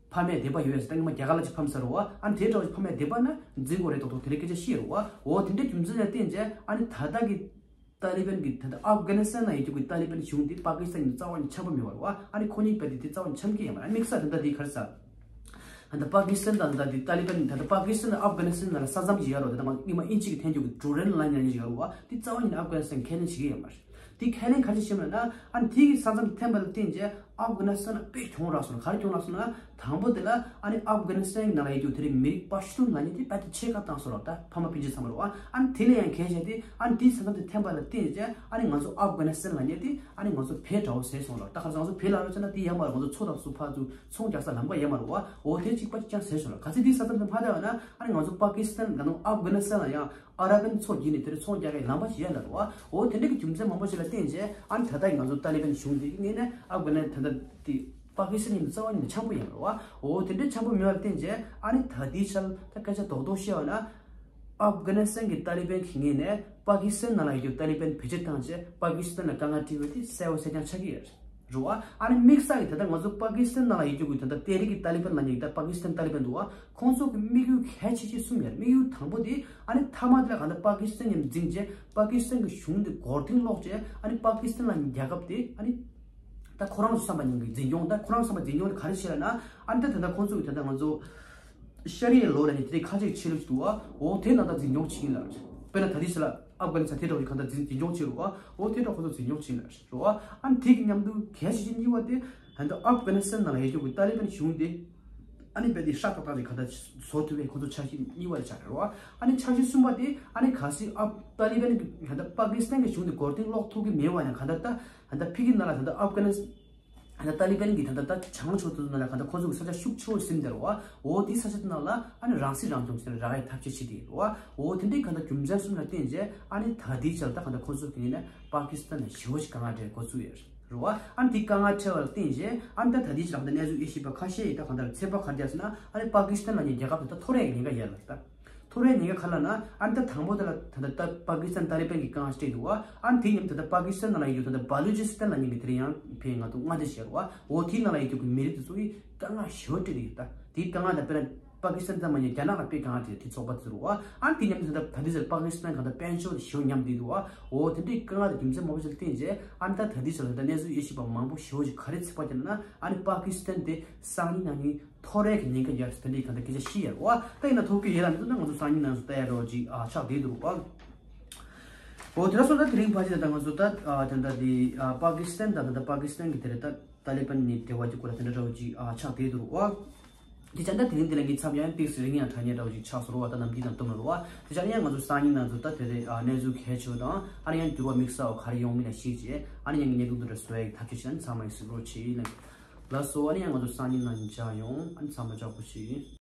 ཕམ་ཡ་དེ་པ་ཡོད་ཟེར། ད་ངས་མ་རྒྱ་གར་ལ་ཅིག་ཕམ་ཟེར་བ། ཨ་ནི་དེ་འདྲ་བ་ཅིག་ཕམ་ཡ་དེ་པ་ན་འཛིང་དགོས་རེད་ཏོག་ཏོག་དེ་འདྲའི་སྐད་ཆ་བཤད་རེད་བ། འོ་དེ་འདྲའི་རྒྱུ་མཚན་ལ་བརྟེན་བྱས་ཨ་ནི་ད་ལྟ་གི་ཏཱ་ལི་བན་གི་ད་ལྟ་ཨབ་གྷ་ནི་སི་ཐན་ནང་ཡོད་རྒྱུ་གི་ཏཱ་ལི་བན་གཞུང་དེ་པ་ཀི་སི་ཐན་གྱི་རྩ་བ་ནས་འཆམ་པོ་མེད་པ་རེད་བ། ཨ་ནི་ཁོ་གཉིས་བར་དེ་དེ་རྩ་བ་ནས་འཆམ་གི་ཡོད་མ་རེད། ཨ་དམིགས་བསལ་ད་ལྟ་དེ་ག་རེ་ཟེར། ད་ལྟ་པ་ཀི་སི་ཐན་དང་ད་ལྟ་དེ་ཏཱ་ལི་བན་ད་ལྟ་པ་ཀི་སི་ཐན་དང་ཨབ་གྷ་ནི་སི་ཐན་ནང་ལ་ས་མཚམས་ཅིག་ཡོད་རེད་བ། ད་ལྟ་མ་སྔོན་མ་དབྱིན་ཇི་གིས་འཐེན་རྒྱུ་གི་ཌུ་རན་ལའིན་ལབ་མཁན་ཅིག་ཡོད་རེད་བ། དེ་རྩ་བ་ཉིད་ནས་ཨབ་གྷ་ནི་སི་ཐན་ཁས་ལེན་བྱེད་ཀྱི་ཡོད་མ་རེད། དེ་ཁས་ལེན་ག་རེ་བྱས་ནས་ལབ་ན། ཨ་ནི་དེ་གི་ས་མཚམས་འཐེན་པ་ལ་བརྟེན་བྱས་ ཨབ་གྷ་ནི་སི་ཐན་ལ་དཔེ་གྱོང་རག་སོང་། ག་རེ་གྱོང་རག་སོང་ན། དང་པོ་དེ་ལ་ཨ་ནི་ཨབ་གྷ་ནི་སི་ཐན་གྱི་ནང་ལ་ཡོད་རྒྱུ་དེ་རིང་མི་རིགས་པ་ཤུ་ཏུན་ལབ་མཁན་དེ་རྦད་དེ་ཕྱེད་ཀ་བཏང་སོང་ལབ་ད། ཕ་མ་སྤུན་མཆེད་ཚང་མ་རེད་བ། ཨ་ནི་དེ་ལས་ཡང་གལ་ཆེ་དེ་ཨ་ནི་དེའི་ས་མཚམས་དེ་འཐེན་པ་ལ་བརྟེན་བྱས་ཨ་ནི་ང་ཚོ་ཨབ་གྷ་ནི་སི་ཐན་ལབ་མཁན་དེ་ཨ་ནི་ང་ཚོ་བོད་འདྲ་བོ་ཟེར་སོང་ལབ། ད་ག་རེ་ང་ཚོ་བོད་ལབ་རོགས་བྱས་ན་དེ་ཡོད་མ་རེད། ང་ཚོ་མཚོ་དང་ཟུར་ཕར་ཚུར་ཚོང་རྒྱག་ས་ལམ་ཁ་ཡོད་མ་རེད་བ། འོ་དེ་གཅིག་པ་གཅིག་རྐྱང་ཟེར་སོང་ལབ། གལ་སྲིད་དེའི་ས་མཚམས་དེ་མ་འཐེན་པ་ན་ཨ་ནི་ང་ཚོ་པ་ཀི་སི་ཐན་ད་དུང་ཨབ་གྷ་ནི་སི་ཐན་ལ་ཡང་ཨ་ར་པན་མཚོ་བརྒྱུད་ནས་དེར་ཚོང་རྒྱག་གི་ལམ་པ་ཞིག་ཡོད་ལབ་རེད་བ། འོ་དེ་འདྲ་གི་རྒྱུ་མཚན་མང་པོ་ཞིག་ལ་བརྟེན་བྱས་ཨ་ནི་ད་ལྟ་ང་ཚོ་ཏཱ་ལི་བན་གཞུང་འདི་གི་ངོས་ནས་ཨབ་གྷ་ནི་ད་ལྟ་དེ་པ་ཀི་སི་ཐན་ཡིན་རྩ་བ་ཉིད་ནས་འཆམ་པོ་ཡིན་རེད་བ། འོ་དེ་འདྲ་འཆམ་པོ་མེད་པར་བརྟེན་བྱས་ཨ་ནི་ད་ལྟའི་ཆར་ད་སྐད་ཆ་རྡོག་རྡོག་བཤད་པ་ན། ཨབ་གྷ་ནི་སི་ཐན་གྱི་ཏཱ་ལི་བན་གྱི་ངོས་ནས་པ་ཀི་སི་ཐན་ནང་ལ་ཡོད་རྒྱུ་ཏཱ་ལི་བན་བེད་སྤྱོད་བཏང་བྱས་པ་ཀི་སི་ཐན་ལ་དཀའ་ངལ་སྤྲད་ཡོད་དེ་གསལ་པོ་གསལ་རྐྱང་ཆགས་ཀྱི་ཡོད་རེད་བ། ཨ་ནི་དམིགས་བསལ་གྱི་ད་ལྟ་ང་ཚོ་པ་ཀི་སི་ཐན་ནང་ལ་ཡོད་རྒྱུ་གི་ད་ལྟ་ཏེ་རིག་གི་ཏཱ་ལི་བན་ལབ་མཁན་གྱི་ད་པ་ཀི་སི་ཐན་ཏཱ་ལི་བན་འདུག་བ། ཁོང་ཚོ་གི་དམིགས་ཡུལ་གལ་ཆེ་ཆེ་གསུམ་ཡོད་རེད། དམིགས་ཡུལ་དང་པོ་དེ་ཨ་ནི་མཐའ་མ་དེ་ལ་གང་ལྟར་པ་ཀི་སི་ཐན་མཉམ་འཛིང་བྱས་པ་ཀི་སི་ཐན་གྱི་གཞུང་དེ་མགོ་རྟིང་སློག་བྱས་ཨ་ནི་པ་ཀི་སི་ཐན་ལབ་མཁན་རྒྱལ་ཁབ་དེ་ཨ་ནི་ད་ཁོ་རང་ཚོ་བསམ་པ་ཉམས་ཀྱི་འཛིན་སྐྱོང་ད་ཁོ་རང་བསམ་པ་འཛིན་སྐྱོང་དེ་ག་རེ་བྱས་ལབ་ན། ཨ་ནི་ད་ད་ལྟ་ཁོང་ཚོ་གི་ད་ལྟ་ང་ཚོ་ཤ་རི་ཡའི་ལོ་ལ་ནི་དེ་རིང་ཁ་ཅིག་ཆེ་ལུགས་འདུག་བ། འོ་དེ་ནང་ད་འཛིན་སྐྱོང་བྱེད་ཀྱིན་ལབ་རེད། དཔེར་ན་ད་ལྟའི་ཆ་ལ་ཨབ་གྷ་ནི་སི་ཐན་དེ་འདྲ་བ་ཞིག་གང་ལྟར་འཛིན་འཛིན་སྐྱོང་བྱེད་རུ་བ། འོ་དེ་འདྲ་ཁོ་ཚོ་འཛིན་སྐྱོང་བྱེད་ཀྱིན་ལབ་རེད་བ། ཨ་ནི་དེ་གི་མཉམ་དུ་གལ་ཆེ་ཤོས་གཉིས་པ་དེ་ད་ལྟ་ཨབ་གྷ་ནི་སི་ཐན་ནང་ལ་ཡོད་རྒྱུ་གི་ཏཱ་ལི་བན་གཞུང་དེ་ཨ་ནི་རྦད་དེ་ཧྲག་ཏག་ཏག་ཅིག་གང་ལྟར་བཟོ་ཐུབ་པའི་ཁོ་ཚོ་འཆར་གཞི་གཉིས་པ་དེ་ཆགས་རེད་བ། ཨ་ནི་འཆར་གཞི་གསུམ་པ་དེ་ཨ་ནི་གལ་སྲིད་ཨབ་ཏཱ་ལི་བན་གྱི་གང་ལྟར་པ་ཀི་སི་ཐན་གྱི་གཞུང་དེ་མགོ་རྟིང་སློག་ཐུབ་ཀྱི་མེད་པ་ཡང་གང་ལྟར་ད་གང་ལྟར་ཕ་གི་ནང་ལ་གང་ལྟར་ཨབ་གྷ་ནི་སི་ད་ལྟ་ཏཱ་ལི་བན་གྱི་ད་ལྟ་ད་བྱང་ཕྱོགས་དེ་ཚོ་ནང་ལ་གང་ལྟར་ཁོ་ཚོ་གི་ས་ཆ་ཤུགས་ཆེ་བོ་ཟིན་བསྡད་རེད་བ། འོ་དེའི་ས་ཆ་དེ་ནང་ལ་ཨ་ནི་རང་སྲིད་རང་སྐྱོང་བྱས་ནས་རག་ཡའི་ཐབས་ཤེས་བྱེད་དེ་ཡོད་རེད་བ། འོ་དེ་འདྲའི་གང་ལྟར་རྒྱུ་མཚན་གསུམ་ལ་བརྟེན་བྱས་ཨ་ནི་ད་ལྟའི་ཆར་ད་གང་ལྟར་ཁོ་ཚོ་གི་ངོས་ནས་པ་ཀི་སི་ཐན་ལ་ཞེ་པོ་ཞིག་དཀའ་ངལ་འཕྲད་འགོ་ཚུགས་ཡོད་རེད་བ། ཨ་ནི་དེ་དཀའ་ངལ་འཕྲད་པ་ལ་བརྟེན་བྱས་ཨ་ནི་ད་ད་ལྟའི་ཆར་ད་གནས་ཚུལ་དབྱེ་ཞིབ་པ་ཁ་ཤས་ཡིས་ད་གང་ལྟར་ཚོད་དཔག་ག་རེ་བརྒྱབ་ཟེར་ན་ཨ་ནི་པ་ཀི་སི་ཐན་ལབ་མཁན་རྒྱལ་ཁབ་དེ་ད་འཐོར་ཡའི་ཉེན་ཁ་ཡོད་ལབ་ད། འཐོར་བའི་ཉེན་ཁ་ག་རེ་ལབ་ན་ཨ་ནི་ད་དང་པོ་དེ་ལ་ད་ལྟ་ད་པ་ཀི་སི་ཐན་ཏཱ་ལི་བན་གྱིས་དཀའ་ངལ་སྤྲད་འདུག་བ། ཨ་ནི་དེ་མཉམ་དུ་ད་ལྟ་པ་ཀི་སི་ཐན་ནང་ལ་ཡོད་རྒྱུ་ད་ལྟ་བ་ལུ་ཅི་སི་ཐན་ལབ་མཁན་གྱི་དེ་རིང་ཡང་ཕར་ང་ཚོ་མངའ་སྡེ་བྱས་རེད་བ། འོ་དེའི་ནང་ལ་ཡོད་རྒྱུ་གི་མི་རིགས་དེ་ཚོ་ཡིས་དཀའ་ངལ་ཞེ་པོ་སྤྲད་དེ་ཡོད་ད། དེའི་དཀའ་ངལ་དང་དཔེར་ན་པ་ཀི་སི་ཐན་ཙམ་མ་ཡིན་རྒྱ་ནག་ལ་དཔེ་དཀའ་ངལ་སྤྲད་དེ་ཚོགས་པ་དེ་ཚོ་རེད་བ། ཨ་ནི་དེ་མཉམ་དུ་ད་ལྟ་དེ་ཚོ་པ་ཀི་སི་ཐན་གང་ལྟར་དཔལ་འབྱོར་དེ་ཞེ་པོ་ཉམས་བསྡད་འདུག་བ། འོ་དེ་འདྲའི་དཀའ་ངལ་དང་རྒྱུ་མཚན་མང་པོ་ཞིག་ལ་བརྟེན་བྱས་ཨ་ནི་ད་ད་ལྟའི་ཆར་ལ་ད་གནས་ཚུལ་དབྱེ་ཞིབ་པ་མང་པོ་ཞེ་པོ་ཞིག་ག་རེ་ཚོད་དཔག་བརྒྱབ་ན་ཨ་ནི་པ་ཀི་སི་ཐན་དེ་སང་ཉིན་གནངས་ཉིན་འཐོར་བའི་གི་ཉེན་ཁ་ཡོད་རེད་ཟེར་དེ་འདྲའི་གང་ལྟར་སྐད་ཆ་བཤད་ཡོད་རེད་བ། ད་ཡིན་ན་ཐོབ་ཀྱི་ཡོད་ལ་མི་ཐོབ་ན་ང་ཚོ་སང་ཉིན་ནང་ཚོ་ལྟ་ཡ་འདྲ་བོ་ཅིག་ཨ་ཆགས་བསྡད་འདུག་བ། འོ་དེ་འདྲ་སོང་ཙང་དེ་རིང་ཕལ་ཆེར་ད་ང་ཚོ་ད་ཨ་དེ་འདྲ་དེ་ཨ་པ་ཀི་སི་ཐན་དང་ད་ལྟ་པ་ཀི་སི་ཐན་གྱི་དེ་རེད་ད་ཏཱ་ལི་བན་ནི་འབྲེལ་བ་གྱི་སྐོར་ལ་དེ་འདྲ་འདྲ་བོ་ཅིག་ཨ་ཆགས་བསྡད་འདུག་བ། དེ་ཆ་ད་དེ་རིང་དེ་ལ་ངའི་མཚམས་ཡང་ཏིག་སི་རིང་ཡང་དྲ་ཉེ་འདྲ་བོ་ཅིག་ཆགས་སོང་རོ་བ། ད་ནམ་རྒྱུན་དང་བསྟུན་མ་རོ་བ། དེ་ཆ་ཡང་ང་ཚོ་སང་ཉིན་ནང་ཚོ་ད་དེ་རེད་ཨ་གནས་ཚུལ་གལ་ཆེ་བ་དང་ཨ་ནི་ཡང་འགྱུར་བ་དམིགས་བསལ་བ་ག་རེ་ཡོང་མིན་ལ་གཞིགས་བྱས་ཨ་ནི་ཡང་གི་གནད་དོན་དེ་འདྲ་བཟོ་ཡ་གི་ཐབས་ཤེས་བྱས་ན་ཚང་མ་ཡི་གཟིགས་རོགས་བྱེད་ལ། ལགས་སོ། ཨ་ནི་ཡང་ང་ཚོ་སང་ཉིན་ནང་མཇལ་ཡོང་། ཨ་ནི་ཚང་མ་ལྕགས་པོ་བྱེད།